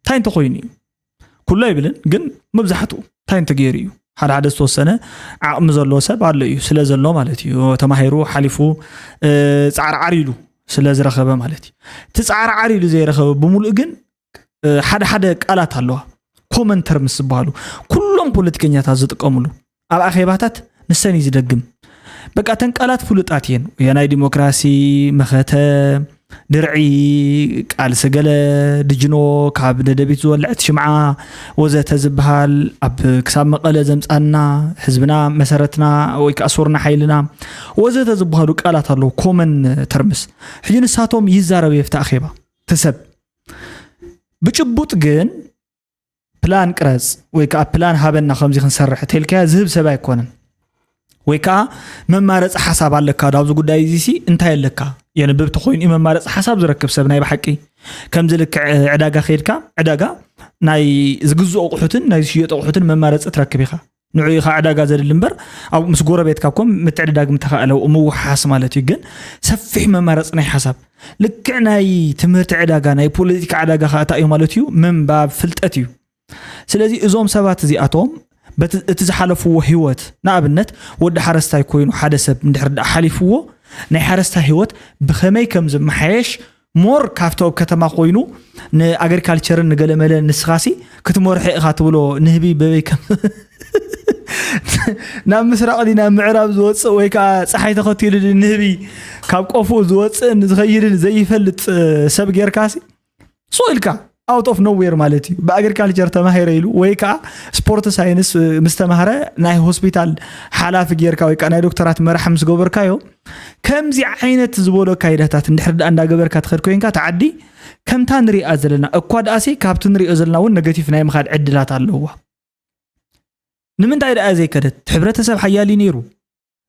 እንታይ እንተኮይኑ እዩ? ኩሉ ኣይብልን ግን መብዛሕትኡ እንታይ እንተገይሩ እዩ? ሓደ ሓደ ዝተወሰነ ዓቕሚ ዘለዎ ሰብ ኣሎ እዩ ስለ ዘሎ ማለት እዩ። ተማሂሩ ሓሊፉ ፃዕርዓር ኢሉ ስለ ዝረኸበ ማለት እዩ። እቲ ፃዕርዓር ኢሉ ዘይረኸበ ብምሉእ ግን ሓደ ሓደ ቃላት ኣለዋ ኮመን ተርምስ ዝበሃሉ ኩሎም ፖለቲከኛታት ዝጥቀምሉ ኣብ ኣኼባታት ንሰን እዩ ዝደግም። በቃ እተን ቃላት ፍሉጣት እየን። ወያናይ ዲሞክራሲ፣ መኸተ፣ ድርዒ፣ ቃልሲ ገለ፣ ድጅኖ፣ ካብ ደደቢት ዝወለዐት ሽምዓ ወዘተ ዝበሃል ኣብ ክሳብ መቐለ ዘምፃና ህዝብና መሰረትና ወይ ከዓ ሱርና ሓይልና ወዘተ ዝበሃሉ ቃላት ኣለዉ ኮመን ተርምስ። ሕጂ ንሳቶም ይዛረብ የፍቲ ኣኼባ ተሰብ ብጭቡጥ ግን ፕላን ቅረፅ ወይ ከዓ ፕላን ሃበና ከምዚ ክንሰርሕ ተልካያ ዝህብ ሰብ ኣይኮነን። ወይ ከዓ መማረፂ ሓሳብ ኣለካ ዶ ኣብዚ ጉዳይ እዚ ሲ እንታይ ኣለካ የንብብ ተኮይኑ እዩ መማረፂ ሓሳብ ዝረክብ ሰብ ናይ ብሓቂ ከምዚ ልክዕ ዕዳጋ ከይድካ ዕዳጋ ናይ ዝግዝኡ ኣቑሑትን ናይ ዝሽየጡ ኣቑሑትን መማረፂ ትረክብ ኢኻ። ንዑ ኢኻ ዕዳጋ ዘድሊ እምበር ኣብ ምስ ጎረቤትካ ኮም ምትዕድዳግ ምተኻእለ ኣብኡ ምውሓስ ማለት እዩ። ግን ሰፊሕ መማረፂ ናይ ሓሳብ ልክዕ ናይ ትምህርቲ ዕዳጋ ናይ ፖለቲካ ዕዳጋ ከዓ እንታይ እዩ ማለት እዩ ምንባብ ፍልጠት እዩ። ስለዚ እዞም ሰባት እዚኣቶም በቲ እቲ ዝሓለፍዎ ህይወት ንኣብነት ወዲ ሓረስታይ ኮይኑ ሓደ ሰብ እንድሕር ደኣ ሓሊፍዎ ናይ ሓረስታይ ህይወት ብኸመይ ከም ዝመሓየሽ ሞር ካብቲ ኣብ ከተማ ኮይኑ ንኣግሪካልቸርን ንገለመለን ንስኻሲ ክትመርሖ ኢኻ ትብሎ ንህቢ በበይ ከም ናብ ምስራቕ ድዩ ናብ ምዕራብ ዝወፅእ ወይ ከዓ ፀሓይ ተኸቲሉ ድዩ ንህቢ ካብ ቆፍኡ ዝወፅእን ዝኸይድን ዘይፈልጥ ሰብ ጌርካሲ ስቕ ኢልካ ኣውት ኦፍ ኖዌር ማለት እዩ ብኣግሪካልቸር ተማሂረ ኢሉ ወይ ከዓ ስፖርት ሳይንስ ምስ ተማህረ ናይ ሆስፒታል ሓላፊ ጌርካ ወይ ከዓ ናይ ዶክተራት መራሕ ምስ ገበርካዮ ከምዚ ዓይነት ዝበሎ ኣካይዳታት እንድሕር ደኣ እንዳገበርካ ትኸድ ኮይንካ ተዓዲ ከምታ ንሪኣ ዘለና እኳ ደኣሲ ካብቲ ንሪኦ ዘለና እውን ነገቲቭ ናይ ምኻድ ዕድላት ኣለዋ። ንምንታይ ደኣ ዘይከደት? እቲ ሕብረተሰብ ሓያል እዩ ነይሩ።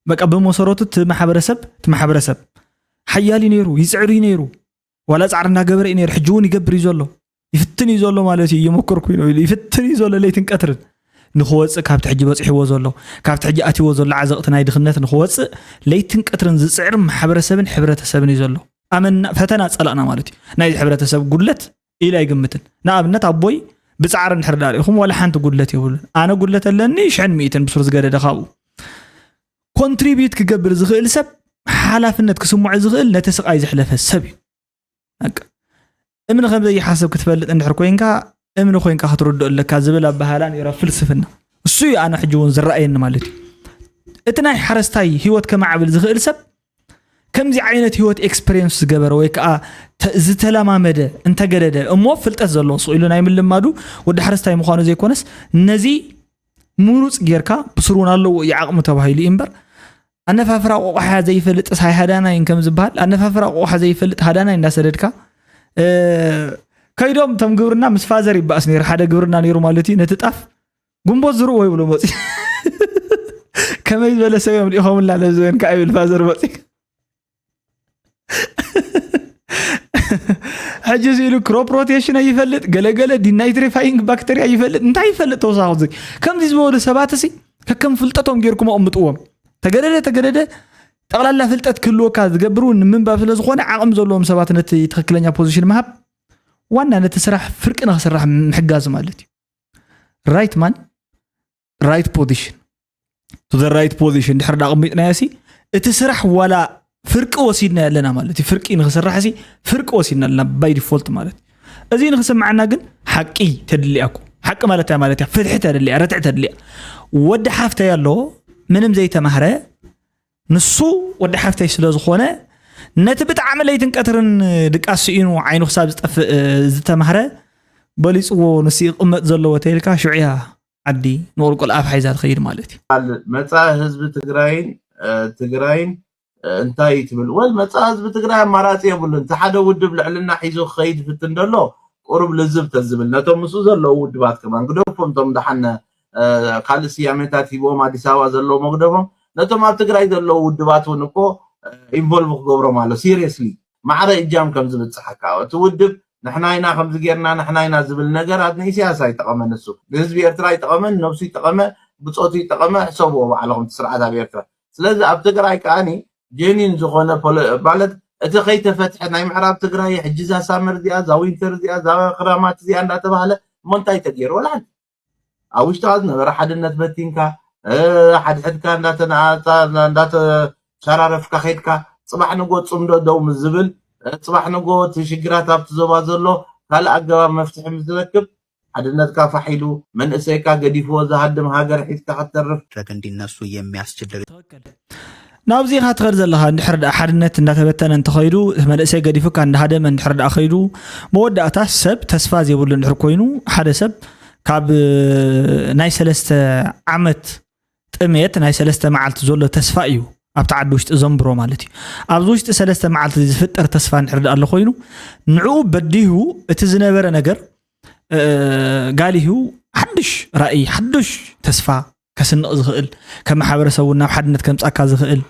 በቃ ብመሰረቱ እቲ ማሕበረሰብ እቲ ማሕበረሰብ ሓያል እዩ ነይሩ፣ ይፅዕር እዩ ነይሩ። ዋላ ፃዕሪ እናገበረ እዩ ነይሩ፣ ሕጂ እውን ይገብር እዩ ዘሎ። ይፍትን እዩ ዘሎ ማለት እዩ። እየመኮርኩ ነው ይፍትን እዩ ዘሎ ለይትን ቀትርን ንክወፅእ ካብቲ ሕጂ በፂሕዎ ዘሎ ካብቲ ሕጂ ኣትይዎ ዘሎ ዓዘቕቲ ናይ ድኽነት ንክወፅእ ለይትን ቀትርን ዝፅዕር ማሕበረሰብን ሕብረተሰብን እዩ ዘሎ። ኣመና ፈተና ፀላእና ማለት እዩ። ናይዚ ሕብረተሰብ ጉድለት ኢለ ኣይግምትን። ንኣብነት ኣቦይ ብፃዕሪ እንድሕር ዳኣ ርኢኹም ዋላ ሓንቲ ጉድለት የብሉን። ኣነ ጉድለት ኣለኒ ሽሕን ሚእትን ብሱር ዝገደደ ካብኡ ኮንትሪቢዩት ክገብር ዝኽእል ሰብ ሓላፍነት ክስምዖ ዝኽእል ነቲ ስቓይ ዘሕለፈ ሰብ እዩ። በቃ እምኒ ከም ዘይሓስብ ክትፈልጥ እንድሕር ኮይንካ እምኒ ኮይንካ ክትርድኦ ኣለካ ዝብል ኣበሃህላ ነይሩ ኣብ ፍልስፍና። እሱ እዩ ኣነ ሕጂ እውን ዝረኣየኒ ማለት እዩ። እቲ ናይ ሓረስታይ ህይወት ከማዕብል ዝኽእል ሰብ ከምዚ ዓይነት ህይወት ኤክስፐሪየንስ ዝገበረ ወይ ከዓ ተ- ዝተለማመደ እንተገደደ እሞ ፍልጠት ዘለዎ ስቕ ኢሉ ናይ ምልማዱ ወዲ ሓረስታይ ምዃኑ ዘይኮነስ ነዚ ምሩፅ ጌርካ ብስሩ እውን ኣለዎ እዩ ዓቕሚ ተባሂሉ እዩ እምበር ኣነፋፍራ ቆቋሓ ዘይፈልጥ ሳይ ሃዳናይን ከም ዝበሃል ኣነፋፍራ ቆቋሓ ዘይፈልጥ ሃዳናይ እንዳሰደድካ እ፣ ከይዶም እቶም ግብርና ምስ ፋዘር ይበኣስ ነይሩ ሓደ ግብርና ነይሩ ማለት እዩ ነቲ ጣፍ ጉንቦት ዝርዎ ይብሎ መፂ ከመይ ዝበለ ሰብ እዮም ልኢኸምላ ነዚ ወይን ከዓ ይብል ፋዘር መፂ ሕጂ እዚ ኢሉ ክሮፕ ሮቴሽን ኣይፈልጥ ገለገለ ዲናይትሪፋይንግ ባክተሪያ ይፈልጥ እንታይ ይፈልጥ ተወሳኹ እዚ ከምዚ ዝበሉ ሰባት እዚ ከከም ፍልጠቶም ጌርኩም ኣቕምጥዎም ተገደደ ተገደደ ጠቕላላ ፍልጠት ክህልወካ ዝገብር እውን ንምንባብ ስለ ዝኾነ ዓቕሚ ዘለዎም ሰባት ነቲ ትኽክለኛ ፖዚሽን ምሃብ ዋና ነቲ ስራሕ ፍርቂ ንክስራሕ ምሕጋዝ ማለት እዩ right man right position to the right position ድሕር ዳ ኣቕሚጥናዮ ሲ እቲ ስራሕ ዋላ ፍርቂ ወሲድና ኣለና ማለት እዩ ፍርቂ ንክስራሕ ሲ ፍርቂ ወሲድና ኣለና by default ማለት እዩ እዚ ንክስምዓና ግን ሓቂ ተድልያ እኮ ሓቂ ማለት እያ ማለት እያ ፍትሒ ተድልያ ርትዕ ተድልያ ወዲ ሓፍተይ ኣሎ ምንም ዘይተማህረ ንሱ ወዲ ሓፍተይ ስለ ዝኾነ ነቲ ብጣዕሚ ለይትን ቀትርን ድቃስ ስኢኑ ዓይኑ ክሳብ ዝጠፍእ ዝተማህረ በሊፅዎ ንሱ ይቕመጥ ዘለዎ ተይልካ ሽዑያ ዓዲ ንቁልቁል ኣፍ ሓይዛ ትኸይድ ማለት እዩ መፃኢ ህዝቢ ትግራይን ትግራይን እንታይ ትብል ወል መፃኢ ህዝቢ ትግራይ ኣማራፂ የብሉን እቲ ሓደ ውድብ ልዕልና ሒዙ ክኸይድ ይፍትን ደሎ ቁሩብ ልዝብ ተዝብል ነቶም ምስኡ ዘለዉ ውድባት ከማን ግደፎም ቶም ደሓነ ካልእ ስያሜታት ሂቦም ኣዲስ ኣበባ ዘለዉ መግደፎም ነቶም ኣብ ትግራይ ዘለዉ ውድባት እውን እኮ ኢንቮልቭ ክገብሮም ኣሎ ሲሪየስሊ ማዕረ እጃም ከም ዝብፅሓካ እቲ ውድብ ንሕና ኢና ከምዚ ጌርና ንሕና ኢና ዝብል ነገራት ንኢሳያስ ኣይጠቐመን እሱ ንህዝቢ ኤርትራ ኣይጠቐመን ነብሱ ይጠቐመ ብፆቱ ይጠቐመ ሕሰብዎ ባዕልኹም እቲ ስርዓት ኣብ ኤርትራ ስለዚ ኣብ ትግራይ ከዓኒ ጄኒን ዝኾነ ማለት እቲ ከይተፈትሐ ናይ ምዕራብ ትግራይ ሕጂ እዛ ሳመር እዚኣ እዛ ዊንተር እዚኣ እዛ ክረማት እዚኣ እንዳተባህለ እሞ እንታይ ተገይሩ ወላ ሓንቲ ኣብ ውሽጥኻ ዝነበረ ሓድነት በቲንካ ሓድሕድካ እንዳተሸራረፍካ ከድካ ፅባሕ ንጎ ፅምዶ ደው ምስ ዝብል ፅባሕ ንጎ እቲ ሽግራት ኣብቲ ዞባ ዘሎ ካልእ ኣገባብ መፍትሒ ምስ ዝረክብ ሓድነትካ ፋሕ ኢሉ መንእሰይካ ገዲፍዎ ዝሃድም ሃገር ሒዝካ ክትተርፍ መድረክ እንዲነሱ የሚያስችል ድርጅት ትኽክል ናብዚ ኢኻ ትኸድ ዘለኻ እንድሕር ደኣ ሓድነት እንዳተበተነ እንተኸይዱ መንእሰይ ገዲፉካ እንዳሃደመ እንድሕር ደኣ ኸይዱ መወዳእታ ሰብ ተስፋ ዘይብሉ እንድሕር ኮይኑ ሓደ ሰብ ካብ ናይ ሰለስተ ዓመት ጥሜት ናይ ሰለስተ መዓልቲ ዘሎ ተስፋ እዩ ኣብቲ ዓዲ ውሽጢ ዘንብሮ ማለት እዩ ኣብዚ ውሽጢ ሰለስተ መዓልቲ ዝፍጠር ተስፋ እንድሕር ደኣ ኣሎ ኮይኑ ንዕኡ በዲሁ እቲ ዝነበረ ነገር ጋሊሁ ሓድሽ ራእይ ሓድሽ ተስፋ ከስንቕ ዝኽእል ከም ማሕበረሰቡ ናብ ሓድነት ከምፃካ ዝኽእል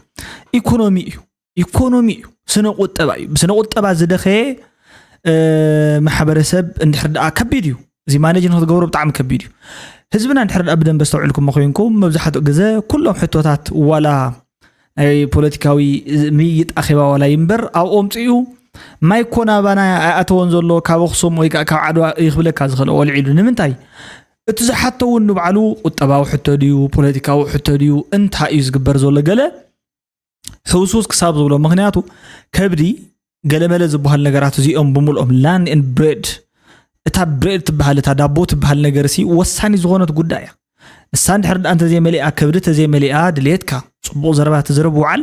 ኢኮኖሚ እዩ ኢኮኖሚ እዩ ስነ ቁጠባ እዩ ብስነ ቁጠባ ዝደኸየ ማሕበረሰብ እንድሕር ደኣ ከቢድ እዩ እዚ ማነጅ ንክትገብሮ ብጣዕሚ ከቢድ እዩ ህዝብና እንድሕር ደኣ ብደንበ ዝተውዕልኩም ኮይንኩም መብዛሕትኡ ግዘ ኩሎም ሕቶታት ዋላ ናይ ፖለቲካዊ ምይይጥ ኣኼባ ዋላ ይንበር ኣብኦም ፅኡ ማይ ኮ ናባና ኣይኣተወን ዘሎ ካብ ኣክሱም ወይ ከዓ ካብ ዓድዋ ይክብለካ ዝኽእል ወልዒሉ ንምንታይ እቲ ዝሓቶ እውን ንባዕሉ ቁጠባዊ ሕቶ ድዩ ፖለቲካዊ ሕቶ ድዩ እንታይ እዩ ዝግበር ዘሎ ገለ ሕውስውስ ክሳብ ዝብሎ ምክንያቱ ከብዲ ገለመለ ዝበሃል ነገራት እዚኦም ብምልኦም land and bread እታ bread ትበሃል እታ ዳቦ ትበሃል ነገር ሲ ወሳኒ ዝኾነት ጉዳይ እያ እሳ እንድሕር ደኣ እንተዘይመሊኣ ከብዲ ተዘይመሊኣ ድሌትካ ፅቡቕ ዘረባ ትዝረብ ውዓል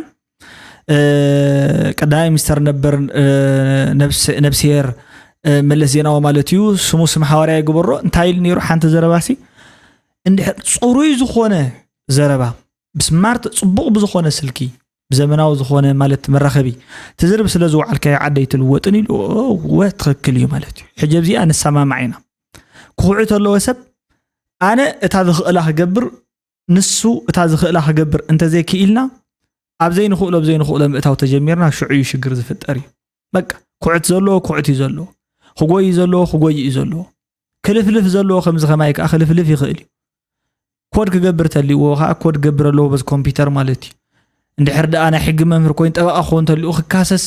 ቀዳማይ ሚኒስተር ነበር ነብስሄር መለስ ዜናዊ ማለት እዩ ስሙ ስም ሓዋርያ ይግበሮ እንታይ ኢሉ ነይሩ ሓንቲ ዘረባ ሲ እንድሕር ፅሩይ ዝኾነ ዘረባ ብስማርት ፅቡቕ ብዝኾነ ስልኪ ብዘመናዊ ዝኾነ ማለት መራኸቢ ትዝርብ ስለ ዝወዓልካዮ ዓደይ ትልወጥን ኢሉ ወ ትኽክል እዩ ማለት እዩ ሕጂ ኣብዚኣ ንሰማማዕ ኢና ክኹዑ ተለዎ ሰብ ኣነ እታ ዝኽእላ ክገብር ንሱ እታ ዝኽእላ ክገብር እንተዘይክኢልና ኣብ ዘይንኽእሎ ኣብ ዘይንኽእሎ ምእታው ተጀሚርና ሽዑ እዩ ሽግር ዝፍጠር እዩ በቃ ኩዕት ዘለዎ ኩዕት እዩ ዘለዎ ክጎይ ዘለዎ ክጎይ እዩ ዘለዎ ክልፍልፍ ዘለዎ ከምዚ ከማይ ከዓ ክልፍልፍ ይኽእል እዩ ኮድ ክገብር ተልዎ ከዓ ኮድ ገብር ኣለዎ በዚ ኮምፒውተር ማለት እዩ እንድሕር ደኣ ናይ ሕጊ መምህር ኮይኑ ጠበቃ ክኸውን ተልኡ ክካሰስ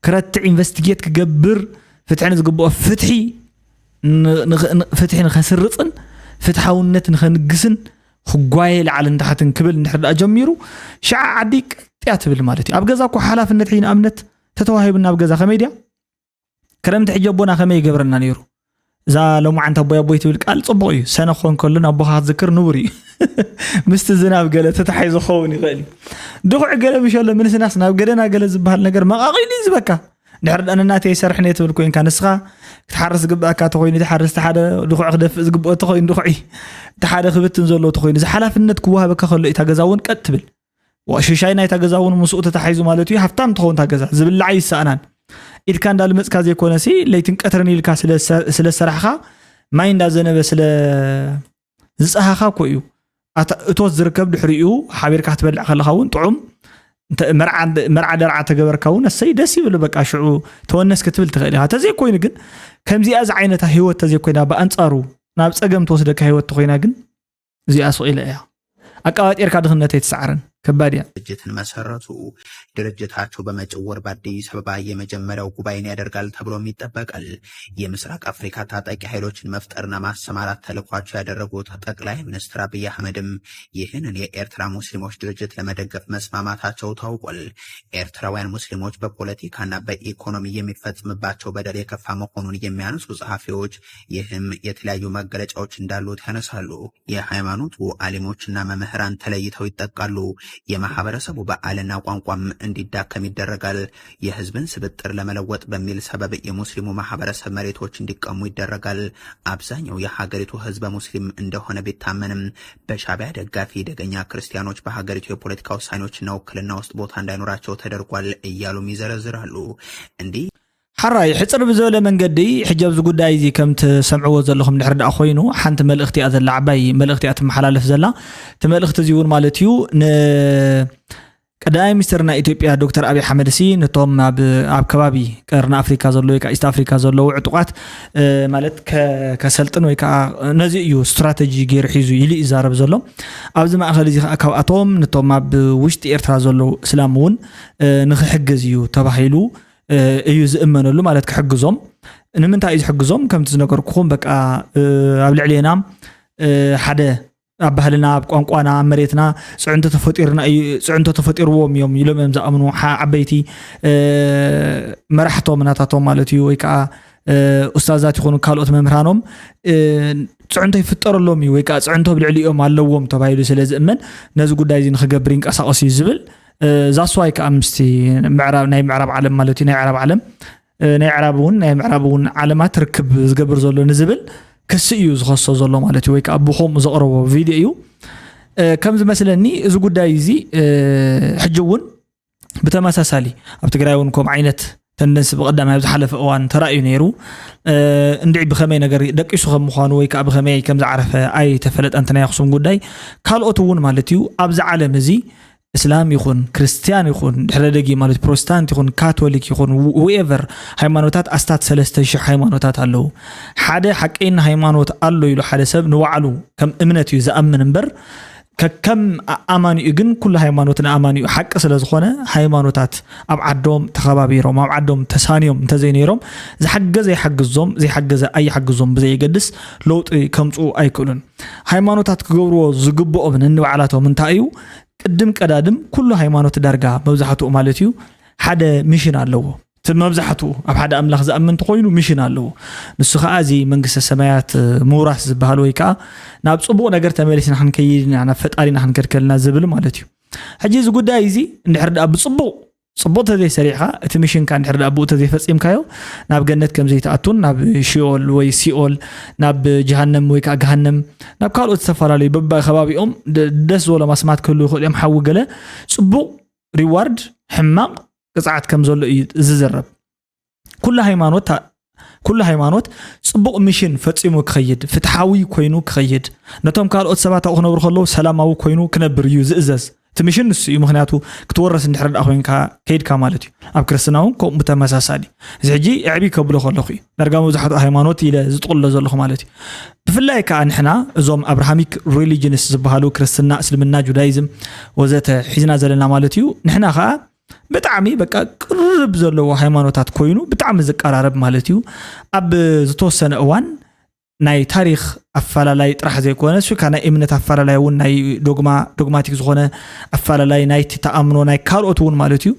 ክረትዕ ኢንቨስቲጌት ክገብር ፍትሒ ንዝግብኦ ፍትሒ ፍትሒ ንኸስርፅን ፍትሓውነት ንኸንግስን ክጓየ ላዕልን ታሕትን ክብል እንድሕር ደኣ ጀሚሩ ሽዓ ዓዲ ቅጥያ ትብል ማለት እዩ ኣብ ገዛ እኮ ሓላፍነት እዩ ንኣብነት ተተዋሂብና ኣብ ገዛ ከመይ ድያ ክረምቲ ሕጂ ኣቦና ከመይ ይገብረና ነይሩ እዛ ሎማዓንቲ ኣቦይ ኣቦይ ትብል ቃል ፅቡቅ እዩ ሰነ ክኾን ከሎ ንኣቦኻ ክትዝክር ንቡር እዩ ምስቲ ዝናብ ገለ ተታሒዙ ክኸውን ይኽእል እዩ። ድኹዒ ገለ ምሸሎ ምንስናስ ናብ ገደና ገለ ዝበሃል ነገር መቓቒሉ እዩ ዝበካ። ድሕር ደኣ ንናተይ ይሰርሕን እየ ትብል ኮይንካ፣ ንስኻ ክትሓርስ ዝግብኣካ ተኾይኑ ትሓርስ፣ እቲ ሓደ ድኹዒ ክደፍእ ዝግብኦ ተኾይኑ ድኹዒ፣ እቲ ሓደ ክብትን ዘሎ ተኾይኑ፣ እዚ ሓላፍነት ክወሃበካ ከሎ እታ ገዛ እውን ቀጥ ትብል። ሽሻይ ናይታ ገዛ እውን ምስኡ ተታሒዙ ማለት እዩ፣ ሃፍታም ትኸውን እታ ገዛ፣ ዝብላዕ ይሰኣናን። ኢድካ እንዳልመጽካ ዘይኮነሲ፣ ለይትን ቀትርን ኢልካ ስለ ዝሰ-፣ ስለ ዝሰራሕኻ፣ ማይ እንዳዘነበ ስለ ዝጸሃኻ እኮ እዩ። ኣታ-፣ እቶት ዝርከብ ድሕሪኡ ሓቢርካ ክትበልዕ ከለኻ እውን ጥዑም፣ እንተ-፣ መርዓ እንደ-፣ መርዓ ደርዓ ተገበርካ እውን እሰይ ደስ ይብል፣ በቃ ሽዑ ተወነስ ክትብል ትኽእል ኢኻ። ተዘይኮይኑ ግን ከምዚኣ ዝዓይነታ ህይወት ተዘይኮይና ብኣንጻሩ ናብ ጸገም ትወስደካ ህይወት ተኾይና ግን እዚኣ ስቕ ኢለ እያ። ኣቃባጢርካ ድኽነተይ ትሰዓርን ከባድ እያ። ድርጅትን መሰረቱ። ድርጅታቸው በመጪው ወር በአዲስ አበባ የመጀመሪያው ጉባኤን ያደርጋል ተብሎም ይጠበቃል። የምስራቅ አፍሪካ ታጣቂ ኃይሎችን መፍጠርና ማሰማራት ተልኳቸው ያደረጉት ጠቅላይ ሚኒስትር አብይ አህመድም ይህንን የኤርትራ ሙስሊሞች ድርጅት ለመደገፍ መስማማታቸው ታውቋል። ኤርትራውያን ሙስሊሞች በፖለቲካና በኢኮኖሚ የሚፈጽምባቸው በደል የከፋ መሆኑን የሚያነሱ ጸሐፊዎች ይህም የተለያዩ መገለጫዎች እንዳሉት ያነሳሉ። የሃይማኖቱ አሊሞችና መምህራን ተለይተው ይጠቃሉ። የማህበረሰቡ በዓልና ቋንቋም እንዲዳከም ይደረጋል። የህዝብን ስብጥር ለመለወጥ በሚል ሰበብ የሙስሊሙ ማህበረሰብ መሬቶች እንዲቀሙ ይደረጋል። አብዛኛው የሀገሪቱ ህዝበ ሙስሊም እንደሆነ ቢታመንም በሻዕቢያ ደጋፊ ደገኛ ክርስቲያኖች በሀገሪቱ የፖለቲካ ውሳኔዎችና ውክልና ውስጥ ቦታ እንዳይኖራቸው ተደርጓል እያሉም ይዘረዝራሉ። እንዲህ ሓራይ ሕፅር ብዝበለ መንገዲ ሕጂ ኣብዚ ጉዳይ እዚ ከም ትሰምዕዎ ዘለኹም ድሕር ደኣ ኮይኑ ሓንቲ መልእኽቲ እያ ዘላ፣ ዓባይ መልእኽቲ እያ ትመሓላለፍ ዘላ። እቲ መልእኽቲ እዚ እውን ማለት እዩ ን ቀዳማይ ሚኒስትር ናይ ኢትዮጵያ ዶክተር ኣብይ ኣሕመድ ሲ ነቶም ኣብ ኣብ ከባቢ ቀርኒ ኣፍሪካ ዘለዉ ወይ ከዓ ኢስት ኣፍሪካ ዘለዉ ዕጡቃት እ፣ ማለት ከ- ከሰልጥን ወይ ከዓ ነዚ እዩ ስትራተጂ ገይሩ ሒዙ ኢሉ ይዛረብ ዘሎ። ኣብዚ ማእኸል እዚ ከዓ ካብኣቶም ነቶም ኣብ ውሽጢ ኤርትራ ዘለዉ እስላም እውን እ፣ ንክሕግዝ እዩ ተባሂሉ እ፣ እዩ ዝእመነሉ፣ ማለት ክሕግዞም። ንምንታይ እዩ ዝሕግዞም? ከምቲ ዝነገርኩኹም በቃ እ፣ ኣብ ልዕሌና እ፣ ሓደ ኣብ ባህልና ኣብ ቋንቋና ኣብ መሬትና ፅዕንቶ ተፈጢርና እዩ፣ ፅዕንቶ ተፈጢርዎም እዮም ኢሎም እዮም ዝኣምኑ። ሓ- ዓበይቲ እ፣ መራሕቶም ናታቶም ማለት እዩ ወይ ከዓ እ፣ ኡስታዛት ይኹኑ ካልኦት መምህራኖም እ፣ ፅዕንቶ ይፍጠረሎም እዩ ወይ ከዓ ፅዕንቶ ኣብ ልዕሊኦም ኣለዎም ተባሂሉ ስለ ዝእመን ነዚ ጉዳይ እዚ ንክገብር ይንቀሳቀሱ እዩ ዝብል እ፣ ዛስዋይ ከዓ ምስቲ ምዕራብ ናይ ምዕራብ ዓለም ማለት እዩ ናይ ዕራብ ዓለም እ፣ ናይ ዕራብ እውን ናይ ምዕራብ እውን ዓለማት ርክብ ዝገብር ዘሎ ንዝብል ክሲ እዩ ዝኸሶ ዘሎ ማለት እዩ ወይ ከዓ ብከምኡ ዘቕረቦ ቪድዮ እዩ እ፣ ከም ዝመስለኒ እዚ ጉዳይ እዚ እ፣ ሕጂ እውን ብተመሳሳሊ ኣብ ትግራይ እውን ከምኡ ዓይነት ተንደንሲ ብቐዳማይ ኣብ ዝሓለፈ እዋን ተራእዩ ነይሩ እ፣ እንድዒ ብኸመይ ነገር ደቂሱ ከም ምዃኑ ወይ ከዓ ብኸመይ ከም ዝዓረፈ ኣይተፈለጠን እቲ ናይ ኣክሱም ጉዳይ ካልኦት እውን ማለት እዩ ኣብዚ ዓለም እዚ እስላም ይኹን ክርስትያን ይኹን ድሕረ ደጊ ማለት ፕሮቴስታንት ይኹን ካቶሊክ ይኹን whoever ሃይማኖታት ኣስታት ሰለስተ ሽሕ ሃይማኖታት ኣለዉ ሓደ ሓቀይና ሃይማኖት ኣሎ ኢሉ ሓደ ሰብ ንባዕሉ ከም እምነት እዩ ዝኣምን እምበር ከከም ኣማኒኡ ግን ኩሉ ሃይማኖት ንኣማኒኡ ሓቂ ስለ ዝኾነ ሃይማኖታት ኣብ ዓዶም ተኸባቢሮም ኣብ ዓዶም ተሳንዮም እንተዘይነይሮም ዝሓገዘ ይሓግዞም ዘይሓገዘ ኣይሓግዞም ብዘየገድስ ለውጢ ከምፅኡ ኣይክእሉን ሃይማኖታት ክገብርዎ ዝግብኦም ነንባዕላቶም እንታይ እዩ ቅድም ቀዳድም ኩሉ ሃይማኖት ዳርጋ መብዛሕትኡ ማለት እዩ ሓደ ሚሽን ኣለዎ እቲ መብዛሕትኡ ኣብ ሓደ ኣምላኽ ዝኣምን እንተኮይኑ ሚሽን ኣለዎ ንሱ ከዓ እዚ መንግስተ ሰማያት ምውራስ ዝበሃል ወይ ከዓ ናብ ፅቡቅ ነገር ተመሊስና ክንከይድ ኢና ናብ ፈጣሪና ክንከድከልና ዝብል ማለት እዩ ሕጂ እዚ ጉዳይ እዚ እንድሕር ደኣ ብፅቡቅ ፅቡቅ ተዘይሰሪዕካ እቲ ሚሽንካ እንድሕር ደኣ ብኡ ተዘይፈፂምካዮ ናብ ገነት ከም ዘይትኣቱን ናብ ሽኦል ወይ ሲኦል ናብ ጀሃነም ወይ ከዓ ገሃነም ናብ ካልኦት ዝተፈላለዩ በባ ከባቢኦም ደ- ደስ ዝበሎም ኣስማት ክህሉ ይኽእሉ እዮም ሓዊ ገለ ፅቡቅ ሪዋርድ ሕማቅ ቅፅዓት ከም ዘሎ እዩ ዝዝረብ ኩሉ ሃይማኖት ታ- ኩሉ ሃይማኖት ፅቡቅ ሚሽን ፈፂሙ ክኸይድ ፍትሓዊ ኮይኑ ክኸይድ ነቶም ካልኦት ሰባት ኣብኡ ክነብሩ ከለዉ ሰላማዊ ኮይኑ ክነብር እዩ ዝእዘዝ እቲ ሚሽን ንሱ እዩ ምክንያቱ ክትወረስ እንድሕር ደኣ ኮይንካ ከይድካ ማለት እዩ ኣብ ክርስትና እውን ከምኡ ተመሳሳሊ እዚ ሕጂ ዕዕቢ ከብሎ ከለኹ እዩ ዳርጋ መብዛሕትኡ ሃይማኖት ኢለ ዝጥቕሎ ዘለኹ ማለት እዩ ብፍላይ ከዓ ንሕና እዞም ኣብርሃሚክ ሪሊጅንስ ዝበሃሉ ክርስትና እስልምና ጁዳይዝም ወዘተ ሒዝና ዘለና ማለት እዩ ንሕና ከዓ ብጣዕሚ በቃ ቅርብ ዘለዎ ሃይማኖታት ኮይኑ ብጣዕሚ ዝቀራረብ ማለት እዩ ኣብ ዝተወሰነ እዋን ናይ ታሪክ ኣፈላላይ ጥራሕ ዘይኮነ እሱ ካ ናይ እምነት ኣፈላላይ እውን ናይ ዶግማ ዶግማቲክ ዝኾነ ኣፈላላይ ናይቲ ተኣምኖ ናይ ካልኦት እውን ማለት እዩ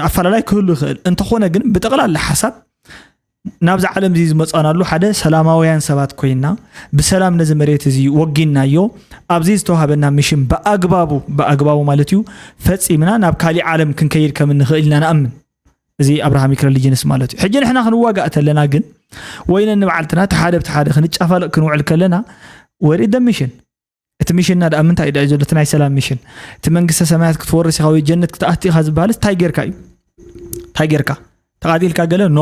ኣፈላላይ ክህሉ ይኽእል እንተኾነ ግን ብጠቕላላ ሓሳብ ናብዚ ዓለም እዚ ዝመፃናሉ ሓደ ሰላማውያን ሰባት ኮይና ብሰላም ነዚ መሬት እዚ ወጊናዮ ኣብዚ ዝተዋሃበና ሚሽን ብኣግባቡ ብኣግባቡ ማለት እዩ ፈፂምና ናብ ካሊእ ዓለም ክንከይድ ከም እንኽእል ኢና ንኣምን። እዚ ኣብርሃሚክ ሪሊጅንስ ማለት እዩ። ሕጂ ንሕና ክንዋጋእ ተለና ግን ወይ ነንባዕልትና እቲ ሓደ ብቲ ሓደ ክንጫፋለቕ ክንውዕል ከለና ወሪድ ሚሽን እቲ ሚሽንና ደኣ ምንታይ እዩ ደኣ ዘሎ እቲ ናይ ሰላም ሚሽን እቲ መንግስተ ሰማያት ክትወርስ ኢኻ ወይ ጀነት ክትኣቲ ኢኻ ዝበሃልስ እንታይ ጌርካ እዩ እንታይ ጌርካ ተቓቲልካ ገለ ኖ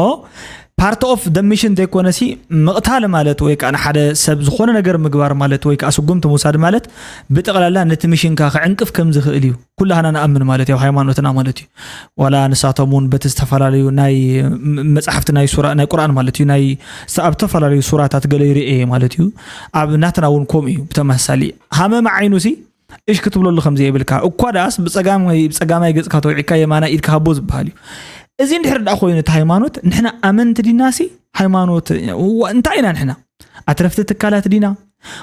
part of the mission ዘይኮነሲ ምቕታል ማለት ወይ ከዓ ንሓደ ሰብ ዝኾነ ነገር ምግባር ማለት ወይ ከዓ ስጉምቲ ምውሳድ ማለት ብጠቕላላ ነቲ ሚሽንካ ክዕንቅፍ ከም ዝኽእል እዩ ኩላህና ንኣምን ማለት እዩ ሃይማኖትና ማለት እዩ ዋላ ንሳቶም እውን በቲ ዝተፈላለዩ ናይ መፅሓፍቲ ናይ ሱራ ናይ ቁርኣን ማለት እዩ ናይ ኣብ ዝተፈላለዩ ሱራታት ገለ ይርኤ ማለት እዩ ኣብ ናትና እውን ከምኡ እዩ ብተመሳሳሊ ሃመማ ዓይኑ ሲ እሽ ክትብለሉ ከም ዘይብልካ እኳ ደኣስ ብፀጋማይ ብፀጋማይ ገፅካ ተውዒካ የማናይ ኢድካ ሃቦ ዝበሃል እዩ እዚ እንድሕር ደኣ ኮይኑ እቲ ሃይማኖት ንሕና ኣመንቲ ዲናሲ ሃይማኖት እንታይ ኢና ንሕና ኣትረፍቲ ትካላት ዲና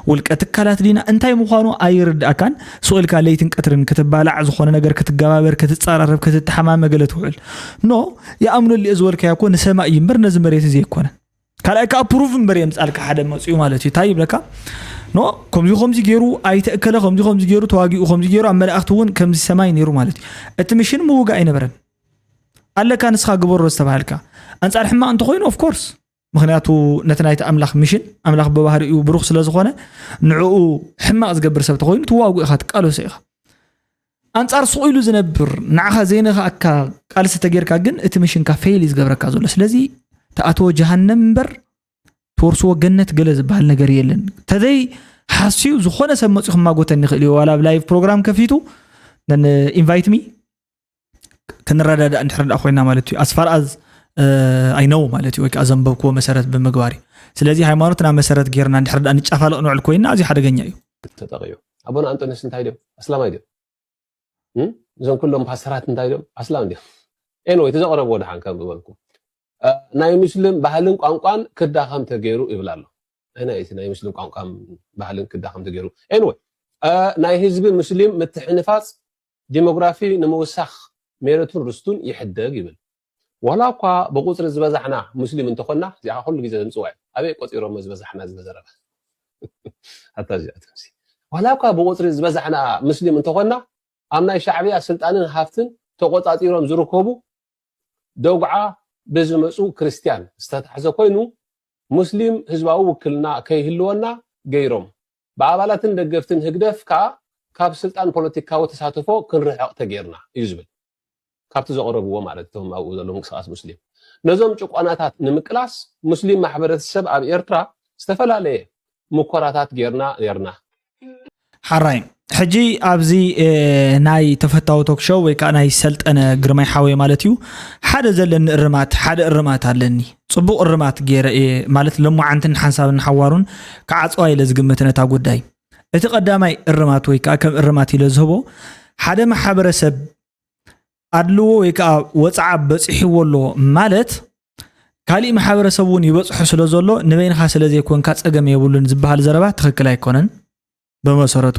ውልቀ ትካላት ዲና እንታይ ምዃኑ ኣይርድኣካን ስቕ ኢልካ ለይትን ቀትርን ክትባላዕ ዝኾነ ነገር ክትገባበር ክትፀራረብ ክትተሓማመ ገለ ትውዕል ኖ ይኣምነሉ እየ ዝበልካዮ እኮ ንሰማይ እዩ እምበር ነዚ መሬት እዚ ኣይኮነን ካልኣይ ከዓ ፕሩፍ እምበር የምፃልካ ሓደ መፅኡ ማለት እዩ እንታይ ይብለካ ኖ ከምዚ ከምዚ ገይሩ ኣይተእከለ ከምዚ ከምዚ ገይሩ ተዋጊኡ ከምዚ ገይሩ ኣብ መላእክቲ እውን ከምዚ ሰማይ ነይሩ ማለት እዩ እቲ ምሽን ምውጋእ ኣይነበረን ኣለካ ንስኻ ግበሮ ዝተባሃልካ ኣንፃር ሕማቕ እንተኮይኑ ኦፍኮርስ ምክንያቱ ነቲ ናይቲ ኣምላኽ ምሽን ኣምላኽ ብባህሪኡ ብሩኽ ስለ ዝኾነ ንዕኡ ሕማቕ ዝገብር ሰብ ተኮይኑ ትዋጉ ኢኻ ትቃለሶ ኢኻ ኣንጻር ስቕ ኢሉ ዝነብር ንዓኻ ዘይነኽኣካ ቃልሲ ተጌርካ ግን እቲ ምሽንካ ፌል እዩ ዝገብረካ ዘሎ ስለዚ ተኣትዎ ጀሃነም እምበር ትወርስዎ ገነት ገለ ዝበሃል ነገር የለን ተዘይ ሓስዩ ዝኾነ ሰብ መፅኡ ክማጎተኒ ይኽእል እዩ ዋላ ኣብ ላይቭ ፕሮግራም ከፊቱ ኢንቫይት ሚ ክንረዳዳእ እንድሕር ደኣ ኮይና ማለት እዩ ኣስፋር ኣዝ ኣይነው ማለት እዩ ወይ ከዓ ዘንበብክዎ መሰረት ብምግባር እዩ ስለዚ ሃይማኖትና መሰረት ጌርና እንድሕር ደኣ ንጫፋለቕ ንውዕል ኮይና ኣዝዩ ሓደገኛ እዩ ተጠቂዑ ኣቦና ኣንጦንዮስ እንታይ ድዮም ኣስላማይ ድዮም እም? እዞም ኩሎም ፓስተራት እንታይ ድዮም ኣስላም ድዮም ኤንወይ ተዘቕረብዎ ድሓን ከም ዝበልኩም እ፣ ናይ ሙስሊም ባህልን ቋንቋን ክዳኸም ተገይሩ ይብል ኣሎ ኣይና እቲ ናይ ሙስሊም ቋንቋን ባህልን ክዳኸም ተገይሩ ኤንወይ ናይ ህዝቢ ሙስሊም ምትሕንፋፅ ዲሞግራፊ ንምውሳኽ ሜረቱን ርስቱን ይሕደግ ይብል ዋላ እኳ ብቁፅሪ ዝበዛሕና ሙስሊም እንተኾና እዚኣ ኩሉ ግዜ ዘምፅዋ እዩ ኣበይ ቆፂሮሞ ዝበዛሕና ዝበዘረባ ኣታ እዚኣቶም ዋላ እኳ ብቁፅሪ ዝበዛሕና ሙስሊም እንተኾና ኣብ ናይ ሻዕብያ ስልጣንን ሃፍትን ተቆፃፂሮም ዝርከቡ ደጉዓ ብዝመፁ ክርስትያን ዝተታሕዘ ኮይኑ ሙስሊም ህዝባዊ ውክልና ከይህልወና ገይሮም ብኣባላትን ደገፍትን ህግደፍ ከዓ ካብ ስልጣን ፖለቲካዊ ተሳትፎ ክንርሕቕ ተጌርና እዩ ዝብል ካብቲ ዘቕረብዎ ማለት እቶም ኣብኡ ዘሎ ምንቅስቃስ ሙስሊም ነዞም ጭቆናታት ንምቅላስ ሙስሊም ማሕበረተሰብ ኣብ ኤርትራ ዝተፈላለየ ምኮራታት ጌርና ኔርና ሓራይ ሕጂ ኣብዚ ናይ ተፈታዊ ቶክሾው ወይ ከዓ ናይ ሰልጠነ ግርማይ ሓወይ ማለት እዩ ሓደ ዘለኒ እርማት ሓደ እርማት ኣለኒ ፅቡቕ እርማት ገይረ እየ ማለት ለሞዓንትን ሓንሳብን ሓዋሩን ክዓፅዋ ኢለ ዝግምት ነታ ጉዳይ እቲ ቀዳማይ እርማት ወይ ከዓ ከም እርማት ኢለ ዝህቦ ሓደ ማሕበረሰብ ኣድልዎ ወይ ከዓ ወፅዓ በፂሕዎ ኣሎ ማለት ካሊእ ማሕበረሰብ እውን ይበፅሑ ስለ ዘሎ ንበይንኻ ስለ ዘይኮንካ ፀገም የብሉን ዝበሃል ዘረባ ትኽክል ኣይኮነን ብመሰረቱ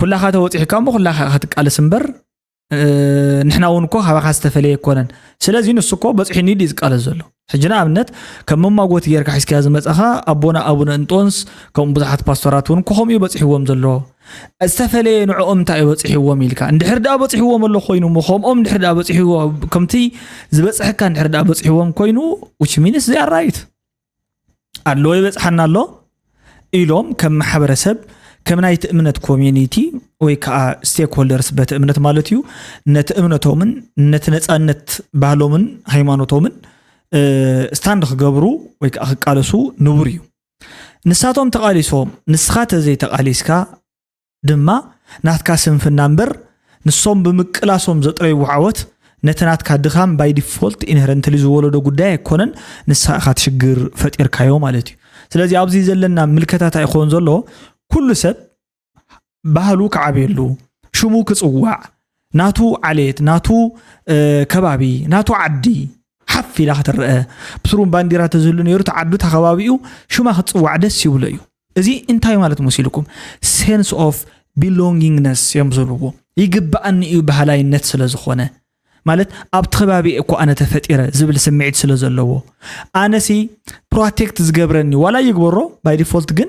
ኩላኻ ተወፂሕካ እሞ ኩላኻ ኢኻ ትቃለስ እምበር ንሕና እውን እኮ ካባኻ ዝተፈለየ ኣይኮነን ስለዚ ንሱ እኮ በፂሑኒ ድዩ ዝቃለስ ዘሎ ሕጂ ንኣብነት ከም መማጎቲ ጌርካ ሒዝካዮ ዝመፃኻ ኣቦና ኣቡነ እንጦንስ ከምኡ ብዙሓት ፓስቶራት እውን እኮ ከምኡ እዩ በፂሕዎም ዘሎ ዝተፈለየ ንዕኦም እንታይ እዩ በፂሕዎም ኢልካ እንድሕር ደኣ በፂሕዎም ኣሎ ኮይኑ እሞ ከምኦም እንድሕር ደኣ በፂሕዎ ከምቲ ዝበፅሐካ እንድሕር ደኣ በፂሕዎም ኮይኑ which means they are right ኣለዎ ይበፅሓና ኣሎ ኢሎም ከም ማሕበረሰብ ከም ናይቲ እምነት ኮሚኒቲ ወይ ከዓ ስቴክሆልደርስ በቲ እምነት ማለት እዩ ነቲ እምነቶምን ነቲ ነፃነት ባህሎምን ሃይማኖቶምን ስታንድ ክገብሩ ወይ ከዓ ክቃለሱ ንቡር እዩ ንሳቶም ተቓሊሶም ንስኻ ተዘይተቓሊስካ ድማ ናትካ ስንፍና እምበር ንሶም ብምቅላሶም ዘጥረይዎ ዓወት ነቲ ናትካ ድኻም ባይ ዲፎልት ኢንሄረንትሊ ዝወለዶ ጉዳይ ኣይኮነን ንስኻ ኢኻ ትሽግር ፈጢርካዮ ማለት እዩ ስለዚ ኣብዚ ዘለና ምልከታታ ይኸውን ዘሎ ኩሉ ሰብ ባህሉ ክዓብየሉ ሽሙ ክፅዋዕ ናቱ ዓሌት ናቱ ከባቢ ናቱ ዓዲ ሓፍ ኢላ ክትረአ ብስሩም ባንዲራ ተዝህሉ ነይሩ ተዓዱ ተኸባቢኡ ሽማ ክትፅዋዕ ደስ ይብሎ እዩ እዚ እንታይ ማለት መሲልኩም sense of belongingness እዮም ዝብልዎ ይግባኣኒ እዩ ባህላይነት ስለ ዝኾነ ማለት ኣብቲ ከባቢ እኮ ኣነ ተፈጢረ ዝብል ስምዒት ስለ ዘለዎ ኣነሲ ፕሮቴክት ዝገብረኒ ዋላ ይግበሮ ባይ ዲፎልት ግን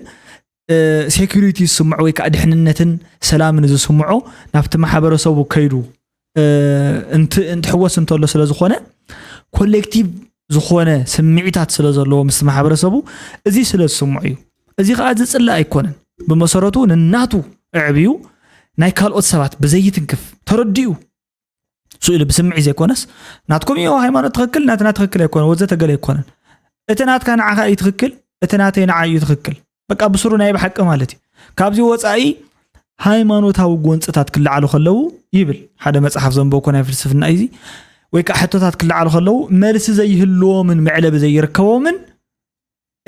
ሴኩሪቲ ዝስምዖ ወይ ከዓ ድሕንነትን ሰላምን ዝስምዖ ናብቲ ማሕበረሰቡ ከይዱ እንትሕወስ እንተሎ ስለ ዝኾነ ኮሌክቲቭ ዝኾነ ስምዒታት ስለ ዘለዎ ምስ ማሕበረሰቡ እዚ ስለ ዝስምዖ እዩ። እዚ ከዓ ዝፅላእ ኣይኮነን። ብመሰረቱ ንናቱ ኣዕብዩ ናይ ካልኦት ሰባት ብዘይትንክፍ ተረዲኡ ስእሊ ብስምዒ ዘይኮነስ ናትኩም እዩ ሃይማኖት ትኽክል ናትና ትኽክል ኣይኮነ ወዘተ ገለ ኣይኮነን። እቲ ናትካ ንዓኻ እዩ ትኽክል፣ እቲ ናተይ ንዓ እዩ ትኽክል። በቃ ብስሩ ናይ ብሓቂ ማለት እዩ። ካብዚ ወፃኢ ሃይማኖታዊ ጎንፅታት ክለዓሉ ከለዉ ይብል ሓደ መፅሓፍ ዘንበብኮ ናይ ፍልስፍና እዩ ወይ ከዓ ሕቶታት ክለዓሉ ከለዉ መልሲ ዘይህልዎምን መዕለቢ ዘይርከቦምን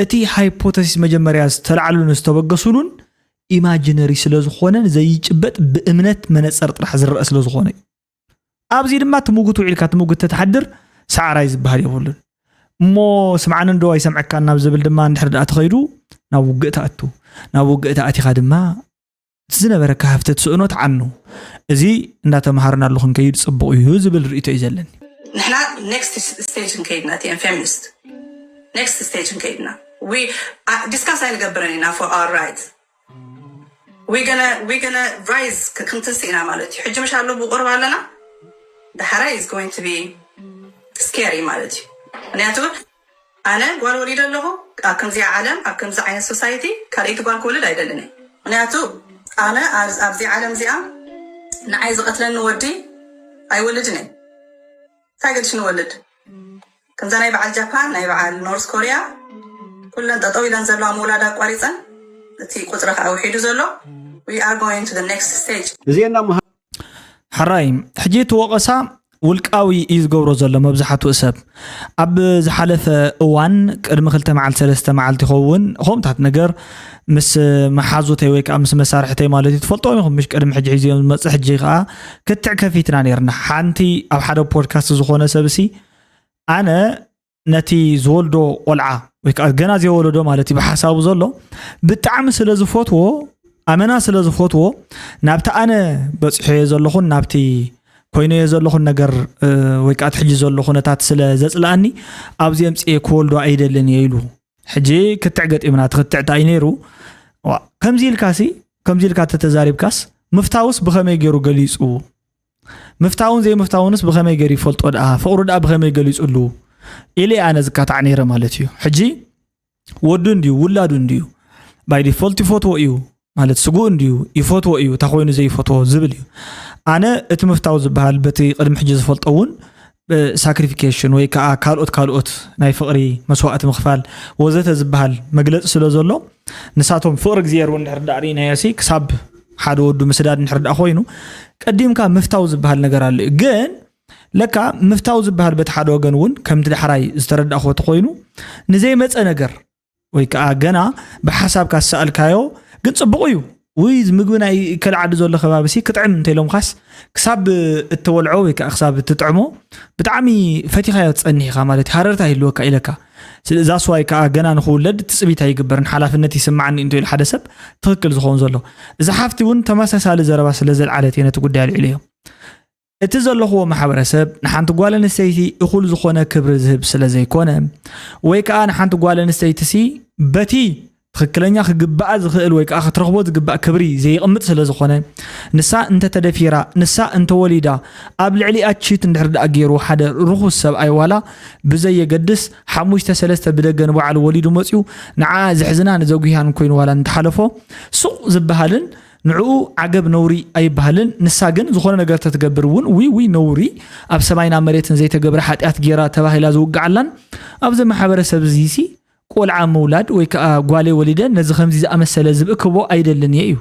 እቲ ሃይፖተሲስ መጀመርያ ዝተላዕሉን ዝተበገሱሉን ኢማጂነሪ ስለ ዝኾነን ዘይጭበጥ ብእምነት መነፀር ጥራሕ ዝረአ ስለ ዝኾነ እዩ። ኣብዚ ድማ ትምጉት ውዒልካ ትምጉት ተትሓድር ሰዓራይ ዝበሃል የብሉን። እሞ ስምዓኒ እንዶ ኣይሰምዐካን ናብ ዝብል ድማ እንድሕር ደኣ ተኸይዱ ናብ ውግእ ተኣቱ። ናብ ውግእ ተኣቲኻ ድማ እቲ ዝነበረካ ሃፍቲ ትስእኖ ትዓኑ። እዚ እንዳተምሃርናሉ ክንከይድ ፅቡቕ እዩ ዝብል ርእቶ እዩ ዘለኒ። ንሕና ኔክስት ስቴጅ ንከይድና እቲ ፌሚኒስት ኔክስት ስቴጅ ንከይድና ዲስካስ ኣይንገብርን ኢና for our right we gonna we gonna rise ክንትንስ ኢና ማለት እዩ። ሕጂ ምሽ ኣሎ ብቁርብ ኣለና ዳሕራይ is going to be scary ማለት እዩ። ምክንያቱ ኣነ ጓል ወሊደ ኣለኹ ኣብ ከምዚኣ ዓለም ኣብ ከምዚ ዓይነት ሶሳይቲ ካልኣይቲ ጓል ክወልድ ኣይደልን እየ። ምክንያቱ ኣነ ኣብዚ ዓለም እዚኣ ንዓይ ዝቐትለኒ ወዲ ኣይወልድን እየ። እንታይ ገድሽ ንወልድ ከምዛ ናይ በዓል ጃፓን ናይ በዓል ኖርዝ ኮሪያ ኩለን ጠጠው ኢለን ዘለዋ ምውላድ ኣቋሪፀን እቲ ቁፅሪ ከዓ ውሒዱ ዘሎ we are going to the next stage እዚና ሕራይ ሕጂ እቲ ወቐሳ ውልቃዊ እዩ ዝገብሮ ዘሎ መብዛሕትኡ ሰብ ኣብ ዝሓለፈ እዋን ቅድሚ ክልተ መዓልቲ ሰለስተ መዓልቲ ይኸውን ከምኡታት ነገር ምስ መሓዙተይ ወይ ከዓ ምስ መሳርሕተይ ማለት እዩ ትፈልጦም ኢኹም ምሽ ቅድሚ ሕጂ ሒዝዮም ዝመፅእ ሕጂ ከዓ ክትዕ ከፊትና ነርና ሓንቲ ኣብ ሓደ ፖድካስት ዝኾነ ሰብሲ ኣነ ነቲ ዝወልዶ ቆልዓ ወይ ከዓ ገና ዘይወለዶ ማለት እዩ ብሓሳቡ ዘሎ ብጣዕሚ ስለ ዝፈትዎ ኣመና ስለ ዝፈትዎ ናብቲ ኣነ በፂሖዮ ዘለኹን ናብቲ ኮይነዮ ዘለኹን ነገር ወይ ከዓ ሕጂ ዘሎ ኩነታት ስለ ዘፅልኣኒ ኣብዚ ኣምፅኤ ክወልዶ ኣይደልን እየ ኢሉ ሕጂ ክትዕ ገጢምና ትክትዕታ እዩ ነይሩ ከምዚ ኢልካ ሲ ከምዚ ኢልካ ተተዛሪብካስ ምፍታውስ ብኸመይ ገይሩ ገሊፁ ምፍታውን ዘይምፍታውንስ ብኸመይ ገይሩ ይፈልጦ ደኣ ፍቕሩ ደኣ ብኸመይ ገሊፁሉ ኢለ ኣነ ዝካታዕ ነይረ ማለት እዩ ሕጂ ወዱ እንድዩ ውላዱ እንድዩ ባይ ዲፎልት ይፈትዎ እዩ ማለት ስጉኡ እንድዩ ይፈትዎ እዩ እታ ኮይኑ ዘይፈትዎ ዝብል እዩ ኣነ እቲ ምፍታው ዝበሃል በቲ ቅድሚ ሕጂ ዝፈልጦ እውን ሳክሪፊኬሽን ወይ ከዓ ካልኦት ካልኦት ናይ ፍቕሪ መስዋእቲ ምኽፋል ወዘተ ዝበሃል መግለፂ ስለ ዘሎ ንሳቶም ፍቕሪ እግዚኣብሔር እውን ድሕር ዳእ ርኢናዮ ሲ ክሳብ ሓደ ወዱ ምስዳድ እንድሕር ዳእ ኮይኑ ቀዲምካ ምፍታው ዝበሃል ነገር ኣሎ እዩ ግን ለካ ምፍታው ዝበሃል በቲ ሓደ ወገን እውን ከምቲ ዳሕራይ ዝተረዳእኹዎ ተኮይኑ ንዘይመፀ ነገር ወይ ከዓ ገና ብሓሳብካ ዝሰኣልካዮ ግን ፅቡቕ እዩ ውይ ምግቢ ናይ ከልዓዲ ዘሎ ከባቢ ሲ ክጥዕም እንተኢሎምካስ ክሳብ እትበልዖ ወይ ከዓ ክሳብ እትጥዕሞ ብጣዕሚ ፈቲኻዮ ትፀኒሕ ኢኻ ማለት ሃረርታ ይህልወካ ኢለካ እዛ ስዋይ ከዓ ገና ንክውለድ ትፅቢት ኣይግበርን ሓላፍነት ይስማዓኒ እንተ ኢሉ ሓደ ሰብ ትክክል ዝኸውን ዘሎ እዛ ሓፍቲ እውን ተመሳሳሊ ዘረባ ስለ ዘልዓለት እየ ነቲ ጉዳይ ኣልዒለዮ እቲ ዘለኽዎ ማሕበረሰብ ንሓንቲ ጓል ኣንስተይቲ እኹል ዝኾነ ክብሪ ዝህብ ስለ ዘይኮነ ወይ ከዓ ንሓንቲ ጓል ኣንስተይቲ ሲ በቲ ትኽክለኛ ክግባኣ ዝኽእል ወይ ከዓ ክትረኽቦ ዝግባእ ክብሪ ዘየቕምጥ ስለ ዝኾነ ንሳ እንተተደፊራ ንሳ እንተወሊዳ ኣብ ልዕሊኣ ቺት እንድሕር ደኣ ገይሩ ሓደ ርኹስ ሰብኣይ ዋላ ብዘየገድስ ሓሙሽተ ሰለስተ ብደገ ንባዕሉ ወሊዱ መፅዩ ንዓ ዘሕዝናን ዘጉህያን ኮይኑ ዋላ እንተሓለፎ ሱቕ ዝበሃልን ንዕኡ ዓገብ ነውሪ ኣይበሃልን። ንሳ ግን ዝኾነ ነገር ተትገብር እውን ውይ ውይ ነውሪ ኣብ ሰማይን ኣብ መሬትን ዘይተገብረ ሓጢኣት ጌራ ተባሂላ ዝውግዓላን ኣብዚ ማሕበረሰብ እዚሲ ቆልዓ ምውላድ ወይ ከዓ ጓለይ ወሊደ ነዚ ከምዚ ዝኣመሰለ ዝብእክቦ ኣይደልን እየ እዩ።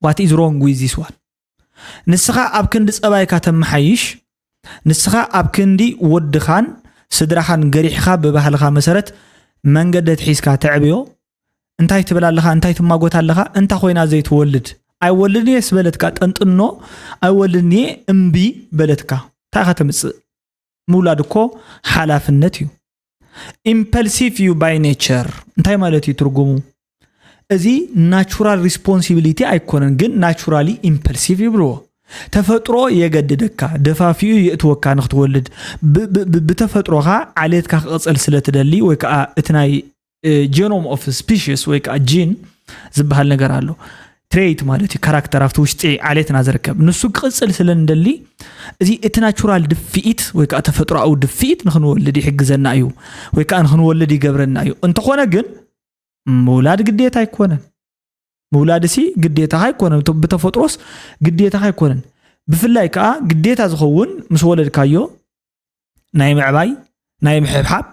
What is wrong with this one? ንስኻ ኣብ ክንዲ ፀባይካ ተመሓይሽ፣ ንስኻ ኣብ ክንዲ ወድኻን ስድራኻን ገሪሕኻ ብባህልኻ መሰረት መንገዲ ኣትሒዝካ ተዕብዮ እንታይ ትብል ኣለኻ እንታይ ትማጎት ኣለኻ እንታ ኮይና ዘይትወልድ ኣይወልድን እየ ስበለትካ ጠንጥኖ ኣይወልድን እየ እምቢ በለትካ እንታይ ኢኻ ተምፅእ ምውላድ እኮ ሓላፍነት እዩ impulsive እዩ by nature እንታይ ማለት እዩ ትርጉሙ እዚ natural responsibility ኣይኮነን ግን naturally impulsive ይብልዎ ተፈጥሮ የገድደካ፣ ደፋፊኡ የእትወካ ንክትወልድ። ብ- ብ- ብ- ብተፈጥሮኻ ዓሌትካ ክቕፅል ስለ ትደሊ፣ ወይ ከዓ እቲ ናይ ጀኖም ኦፍ ስፒሽስ ወይ ከዓ ጂን ዝበሃል ነገር ኣሎ። ትሬት ማለት እዩ፣ ካራክተር ኣብቲ ውሽጢ ዓሌትና ዝርከብ፣ ንሱ ክቕፅል ስለ ንደሊ፣ እዚ እቲ ናቹራል ድፍኢት ወይ ከዓ ተፈጥሮኣዊ ድፍኢት ንክንወልድ ይሕግዘና እዩ፣ ወይ ከዓ ንክንወልድ ይገብረና እዩ። እንተኾነ ግን ምውላድ ግዴታ ኣይኮነን። ምውላድ ሲ ግዴታኻ ኣይኮነን፣ ብተ- ብተፈጥሮስ ግዴታኻ ኣይኮነን። ብፍላይ ከዓ ግዴታ ዝኸውን ምስ ወለድካዮ ናይ ምዕባይ፣ ናይ ምሕብሓብ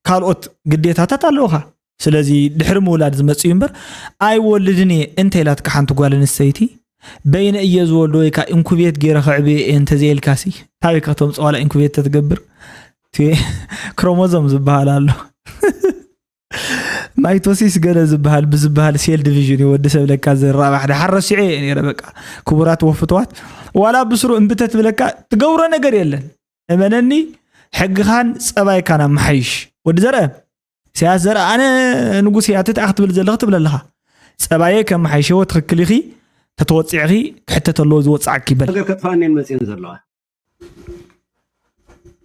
ካልኦት ግዴታታት ኣለውኻ። ስለዚ ድሕሪ ምውላድ ዝመጽእ እዩ እምበር፣ ኣይወልድን እየ እንተ ኢላትካ ሓንቲ ጓል ኣንስተይቲ፣ በይነ እየ ዝወልዶ ወይ ከዓ ኢንኩቤት ገይረ ከዕብየ እየ እንተዘይልካሲ፣ ታበይ ከተምፅእ ዋላ ኢንኩቤት ተትገብር? ክሮሞዞም ዝበሃል ኣሎ። ማይቶሲስ ገለ ዝበሃል ብዝበሃል ሴል ዲቪዥን እዩ ወዲ ሰብ ለካ ዝራባሕ። ደሓር ረሲዐ እየ ነይረ። በቃ ክቡራት ወፍትዋት፣ ዋላ ብስሩ እምቢ ተትብለካ ትገብሮ ነገር የለን። እመነኒ፣ ሕግኻን ጸባይካን ኣመሓይሽ። ወዲ ዘርአ፣ ኢሳያስ ዘርአ፣ ኣነ ንጉስ እያ ትትኣ ክትብል ዘለኽ ትብል ኣለኻ። ጸባየ ከመሓይሸዎ ትኽክል ኢኺ፣ ተተወፂዕኺ ክሕተት ኣለዎ ዝወፅዓኪ ይበል። ነገር ከጥፋኣን እየን መፅየን ዘለዋ።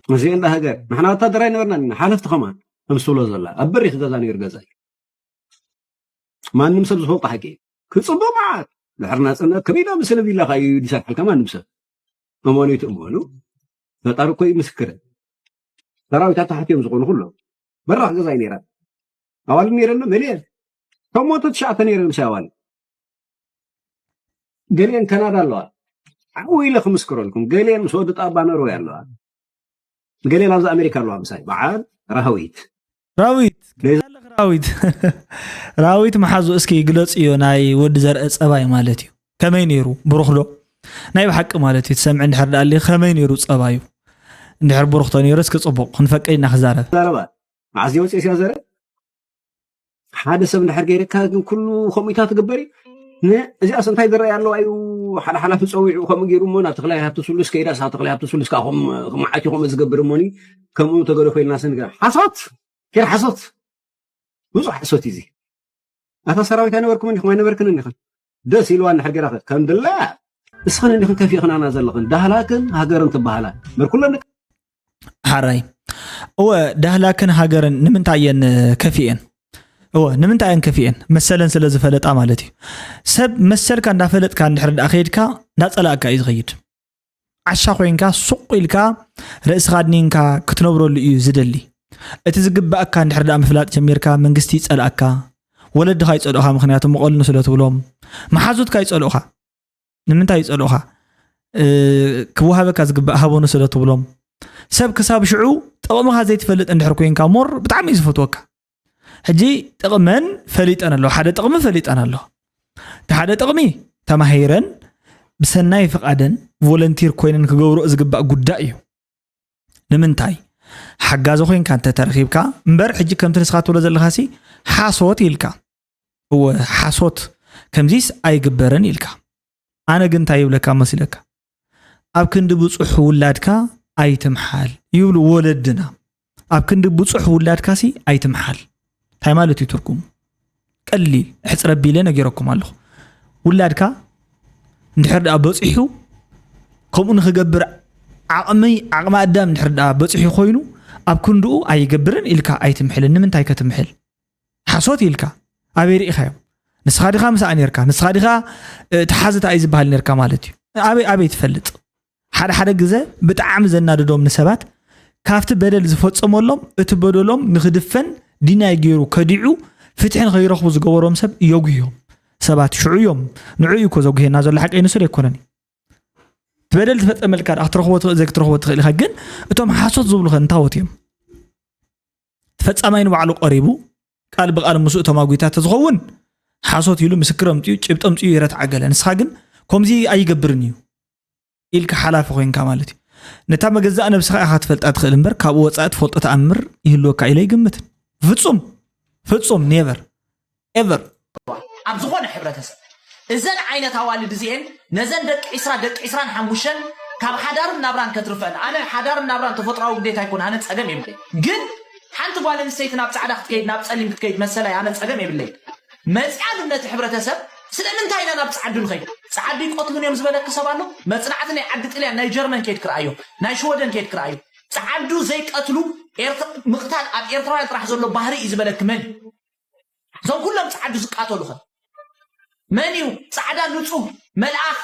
እዚኤን ዳ ሃገር ንሕና ወታደር ኣይነበርና ኢና፣ ሓለፍቲ ከማን ከምስ ትብሎ ዘላ ኣብ በሪኽ ገዛ ነይሩ ገዛ እዩ። ማንም ሰብ ዝፈልጦ ሓቂ እዩ። ክፅበ መዓት ድሕሪ ናፅነት ከመይ ኢላ ምስለ ቪላ ካዩ ይሰርሓልካ ማንም ሰብ እመኑ ይትእመኑ ፈጣሪ እኮ እዩ ምስክር። ሰራዊታት ታሕቲ እዮም ዝኾኑ ኩሎም። በራኽ ገዛ እዩ ነይራ። ኣዋልድ ነይረን ዶ? መሊኤን። ሸሞንተ ትሽዓተ ነይረን ምሳይ ኣዋልድ። ገሊኤን ካናዳ ኣለዋ። ዓው ኢለ ክምስክረልኩም። ገሊኤን ምስ ወዲ ጣባ ኖርወይ ኣለዋ። ገሊኤን ኣብዚ ኣሜሪካ ኣለዋ ምሳይ። በዓል ራህዊት። ራዊት ቤዛ- ኣለኽ ራዊት ራዊት መሓዙ እስኪ ግለጽዮ ናይ ወዲ ዘርአ ጸባይ ማለት እዩ። ከመይ ነይሩ? ብሩኽ ዶ? ናይ ብሓቂ ማለት እዩ። ትሰምዒ እንድሕር ደኣ ኣሊኺ ከመይ ነይሩ ጸባዩ? እንድሕር ብሩኽ ተነይሩ እስኪ ጽቡቕ ክንፈቅድ ኢና ክዛረብ። ዛረባ መዓዝ የወፅእ ሲያ ዘረ ሓደ ሰብ እንድሕር ገይረካ ግን ኩሉ ከምኡ ኢታ ትግበር እዩ። ን- እዚኣስ እንታይ ዝረኣይ ኣለዋ እዩ? ሓደ ሓላፊ ፀዊዑ ከምኡ ገይሩ እሞ ናብ ተክላይ ሃብቲ ስሉስ ከይዳስ ተክላይ ሃብቲ ስሉስ ከዓ ከም ከም ዓቲ ከምኡ ዝገብር እሞኒ ከምኡ ተገደፎ ኢልና ስንገር ሓሶት ኬር ሓሶት ብዙሕ ሓሶት እዩ እዚ። ኣታ ሰራዊት ኣይነበርኩም እንዲኹም ኣይነበርክን እንዲኹም ደስ ኢልዋ እንድሕር ገይራ ከም ድላ እስኽን እንዲኹም ከፊእኽናና ዘለኽን ዳህላክን ሃገርን ትበሃላ እምበር ኩለን ደቂ ሓራይ እወ ዳህላክን ሃገርን ንምንታይ እየን ከፊኤን? እወ ንምንታይ እየን ከፊኤን? መሰለን ስለ ዝፈለጣ ማለት እዩ። ሰብ መሰልካ እንዳፈለጥካ እንድሕር ደኣ ከይድካ እንዳጸላእካ እዩ ዝኸይድ። ዓሻ ኮይንካ ሱቕ ኢልካ ርእስኻ ኣድኒንካ ክትነብረሉ እዩ ዝደሊ። እቲ ዝግባኣካ እንድሕር ደኣ ምፍላጥ ጀሚርካ መንግስቲ ይጸልኣካ፣ ወለድኻ ይጸልኡኻ፣ ምኽንያቱ መቐልኑ ስለ ትብሎም። መሓዙትካ ይጸልኡኻ። ንምንታይ ይጸልኡኻ? እ፣ ክወሃበካ ዝግባእ ሃበኑ ስለ ትብሎም። ሰብ ክሳብ ሽዑ ጥቕምኻ ዘይትፈልጥ እንድሕር ኮይንካ ሞር ብጣዕሚ እዩ ዝፈትወካ። ሕጂ ጥቕመን ፈሊጠን ኣለዋ፣ ሓደ ጥቕሚ ፈሊጠን ኣለዋ። እቲ ሓደ ጥቕሚ ተማሂረን ብሰናይ ፍቓደን ቮለንቲር ኮይነን ክገብርኦ ዝግባእ ጉዳይ እዩ። ንምንታይ? ሓጋዚ ኮይንካ እንተተረኺብካ እምበር ሕጂ ከምቲ ንስኻ ትብሎ ዘለኻሲ ሓሶት ኢልካ። እወ ሓሶት ከምዚስ ኣይግበርን ኢልካ። ኣነ ግን እንታይ ይብለካ መሲለካ? ኣብ ክንዲ ብጹሕ ውላድካ ኣይትምሓል ይብሉ ወለድና። ኣብ ክንዲ ብጹሕ ውላድካሲ ኣይትምሓል። እንታይ ማለት እዩ ትርጉሙ? ቀሊል ሕጽር ኣቢለ ነጊረኩም ኣለኹ። ውላድካ እንድሕር ደኣ በጺሑ ከምኡ ንኽገብር ዓቕሚ ዓቕሚ ኣዳም እንድሕር ደኣ በጺሑ ኮይኑ ኣብ ክንድኡ ኣይገብርን ኢልካ ኣይትምሕልን። ንምንታይ ከትምሕል? ሓሶት ኢልካ ኣበይ ርኢኻዮም? ንስኻ ዲኻ ምስኣ ነርካ? ንስኻ ዲኻ እ፣ ተሓዝታ እዩ ዝበሃል ነርካ ማለት እዩ። ኣበይ ኣበይ ትፈልጥ? ሓደ ሓደ ግዘ ብጣዕሚ ዘናድዶም ንሰባት ካብቲ በደል ዝፈጸመሎም እቲ በደሎም ንክድፈን ዲናይ ገይሩ ከዲዑ ፍትሒ ንኸይረኽቡ ዝገበሮም ሰብ የጉህዮም ሰባት ሽዑ እዮም። ንዑ እዩ እኮ ዘጉህየና ዘሎ ሓቀይ ንሱ ኣይኮነን። እቲ በደል ዝፈጸመልካ ደኣ ክትረኽቦ ትኽእል ዘይክትረኽቦ ትኽእል ኢኻ። ግን እቶም ሓሶት ዝብሉኸ እንታወት እዮም? ፈጻማይ ንባዕሉ ቀሪቡ ቃል ብቃል ምስኡ ተማጒታ ተዝኸውን ሓሶት ኢሉ ምስክር ኣምፅኡ ጭብጢ ኣምፅኡ ይረትዓ ገለ። ንስኻ ግን ከምዚ ኣይገብርን እዩ ኢልካ ሓላፊ ኮይንካ ማለት እዩ። ነታ መገዛእ ነብስኻ ኢኻ ትፈልጣ ትኽእል እምበር ካብኡ ወፃኢ ትፈልጦ ተኣምር ይህልወካ ኢለ ይግምትን። ፍጹም ፍጹም ኔቨር ኤቨር ኣብ ዝኾነ ሕብረተሰብ እዘን ዓይነት ኣዋልድ እዚኤን ነዘን ደቂ ዒስራ ደቂ ዒስራን ሓሙሽተን ካብ ሓዳርን ናብራን ከትርፈን ኣነ ሓዳርን ናብራን ተፈጥሮዊ ግዴታ ይኮን ኣነ ፀገም የብለይ ግን ሓንቲ ጓል ኣንስተይቲ ናብ ፃዕዳ ክትከይድ ናብ ፀሊም ክትከይድ መሰላይ ኣነ ፀገም የብለይ መፅኣ ግን ነቲ ሕብረተሰብ ስለምንታይ ኢና ናብ ጸዓዱ ንኸይድ? ጸዓዱ ይቀትሉን እዮም ዝበለኪ ሰብ ኣሎ? መጽናዕቲ ናይ ዓዲ ጥልያን፣ ናይ ጀርመን ከይድኪ ረኣዮ፣ ናይ ሽወደን ከይድኪ ረኣዮ። ጸዓዱ ዘይቀትሉ ኤርትራ፣ ምቕታል ኣብ ኤርትራውያን ጥራሕ ዘሎ ባህሪ እዩ ዝበለኪ መን እዩ? እዞም ኩሎም ጸዓዱ ዝቃተሉ ኸ መን እዩ? ጻዕዳ ንጹህ መልኣኽ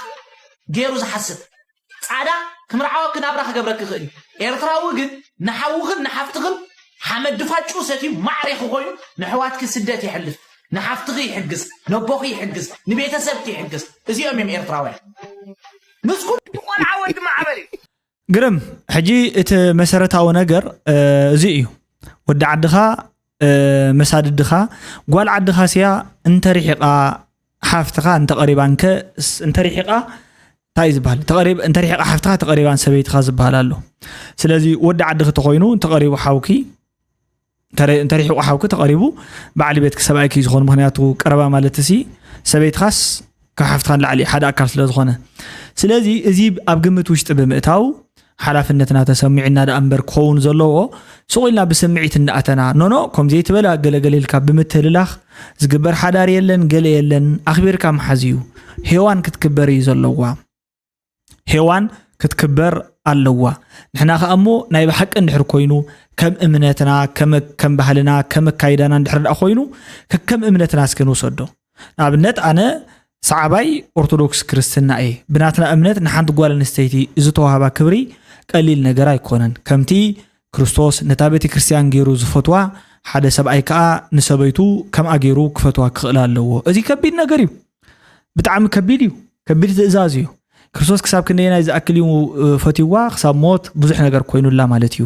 ገይሩ ዝሓስብ ጻዕዳ ክምርዓወኪ ናብራ ክገብረኪ ይኽእል እዩ። ኤርትራዊ ግን ንሓውኽን ንሓፍትኽን ሓመድ ድፋጩ ሰትዩ ማዕሬ ክኾይኑ ንሕዋትኪ ስደት ይሕልፍ፣ ንሓፍትኺ ይሕግዝ፣ ነቦኺ ይሕግዝ፣ ንቤተሰብኪ ይሕግዝ። እዚኦም እዮም ኤርትራውያን። ምስ ኩሉ ቆልዓ ወዲ ማዕበል እዩ። ግርም። ሕጂ እቲ መሰረታዊ ነገር እዚ እዩ። ወዲ ዓድኻ፣ መሳድድኻ፣ ጓል ዓድኻ ስያ እንተሪሒቓ ሓፍትኻ እንተቐሪባንከ እንተሪሒቓ እንታይ ዝበሃል ተቐሪብ እንተሪሒቓ ሓፍትኻ ተቐሪባን ሰበይትኻ ዝበሃል ኣሎ። ስለዚ ወዲ ዓድኺ ተኾይኑ እንተቐሪቡ ሓውኪ እንተሪሒቑ ሓውኪ ተቐሪቡ በዓል ቤትኪ ሰብኣይኪ ዝኾኑ ምክንያቱ ቀረባ ማለት ሲ ሰበይትኻስ ካብ ሓፍትኻ ንላዕሊ ሓደ ኣካል ስለ ዝኾነ። ስለዚ እዚ ኣብ ግምት ውሽጢ ብምእታው ሓላፍነትና ተሰሚዑና ደኣ እምበር ክኸውን ዘለዎ ሱቕ ኢልና ብስምዒት እንዳኣተና ኖኖ ከምዚ ትበላ ገለገለ ኢልካ ብምትህልላኽ ዝግበር ሓዳር የለን ገለ የለን ኣኽቢርካ ምሓዝ እዩ። ሄዋን ክትክበር እዩ ዘለዋ። ሄዋን ክትክበር ኣለዋ። ንሕና ከኣ እሞ ናይ ብሓቂ እንድሕር ኮይኑ ከም እምነትና ከም ባህልና ከም ኣካይዳና እንድሕር ደኣ ኮይኑ ከከም እምነትና እስኪ ንውሰዶ። ንኣብነት ኣነ ሰዓባይ ኦርቶዶክስ ክርስትና እየ። ብናትና እምነት ንሓንቲ ጓል ኣንስተይቲ ዝተዋህባ ክብሪ ቀሊል ነገር ኣይኮነን። ከምቲ ክርስቶስ ነታ ቤተ ክርስቲያን ገይሩ ዝፈትዋ ሓደ ሰብኣይ ከኣ ንሰበይቱ ከምኣ ገይሩ ክፈትዋ ክኽእል ኣለዎ። እዚ ከቢድ ነገር እዩ። ብጣዕሚ ከቢድ እዩ። ከቢድ ትእዛዝ እዩ። ክርስቶስ ክሳብ ክንደየናይ ዝኣክል እዩ ፈትይዋ ክሳብ ሞት ብዙሕ ነገር ኮይኑላ ማለት እዩ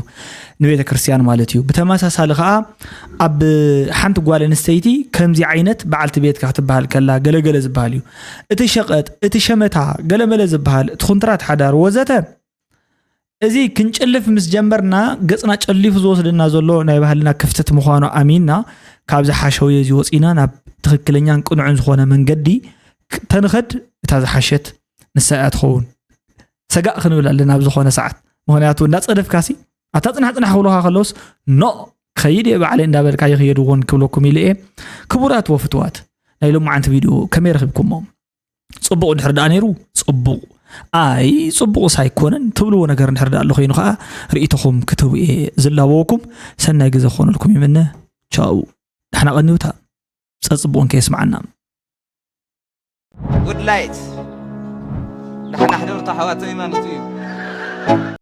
ንቤተ ክርስቲያን ማለት እዩ። ብተመሳሳሊ ከዓ ኣብ ሓንቲ ጓል ኣንስተይቲ ከምዚ ዓይነት በዓልቲ ቤትካ ክትበሃል ከላ ገለገለ ዝበሃል እዩ። እቲ ሸቐጥ እቲ ሸመታ ገለመለ ዝበሃል እቲ ኩንትራት ሓዳር ወዘተ እዚ ክንጭልፍ ምስ ጀመርና ገፅና ጨሊፉ ዝወስደና ዘሎ ናይ ባህልና ክፍተት ምዃኑ ኣሚንና ካብ ዝሓሸውዮ እዚ ወፂና ናብ ትኽክለኛን ቅኑዕን ዝኾነ መንገዲ ተንኸድ እታ ዝሓሸት ንሳ እያ ትኸውን። ሰጋእ ክንብል ኣለና ኣብ ዝኾነ ሰዓት። ምኽንያቱ እንዳጸደፍካሲ ኣታ ጽናሕ ጽናሕ ክብሉኻ ከለውስ ኖ ክኸይድ እየ ባዕለይ እንዳበልካ ይኽየድዎን ክብለኩም ኢለ እየ። ክቡራት ወፍትዋት ናይ ሎማዓንቲ ቪድዮ ከመይ ረኺብኩሞ? ጽቡቕ እንድሕር ደኣ ነይሩ ጽቡቕ፣ ኣይ ጽቡቕስ ኣይኮነን ትብልዎ ነገር እንድሕር ደኣ ኣሎ ኮይኑ ከዓ ርእይቶኹም ክትህቡ እየ ዝላበወኩም። ሰናይ ግዜ ክኾነልኩም ይምነ። ቻው፣ ዳሕና ቀንዩታ። ጸጽቡቕን ከየስምዓና። ጉድ ላይት ዳሕና ሕደርቶ ኣሕዋተይ ማለት እዩ።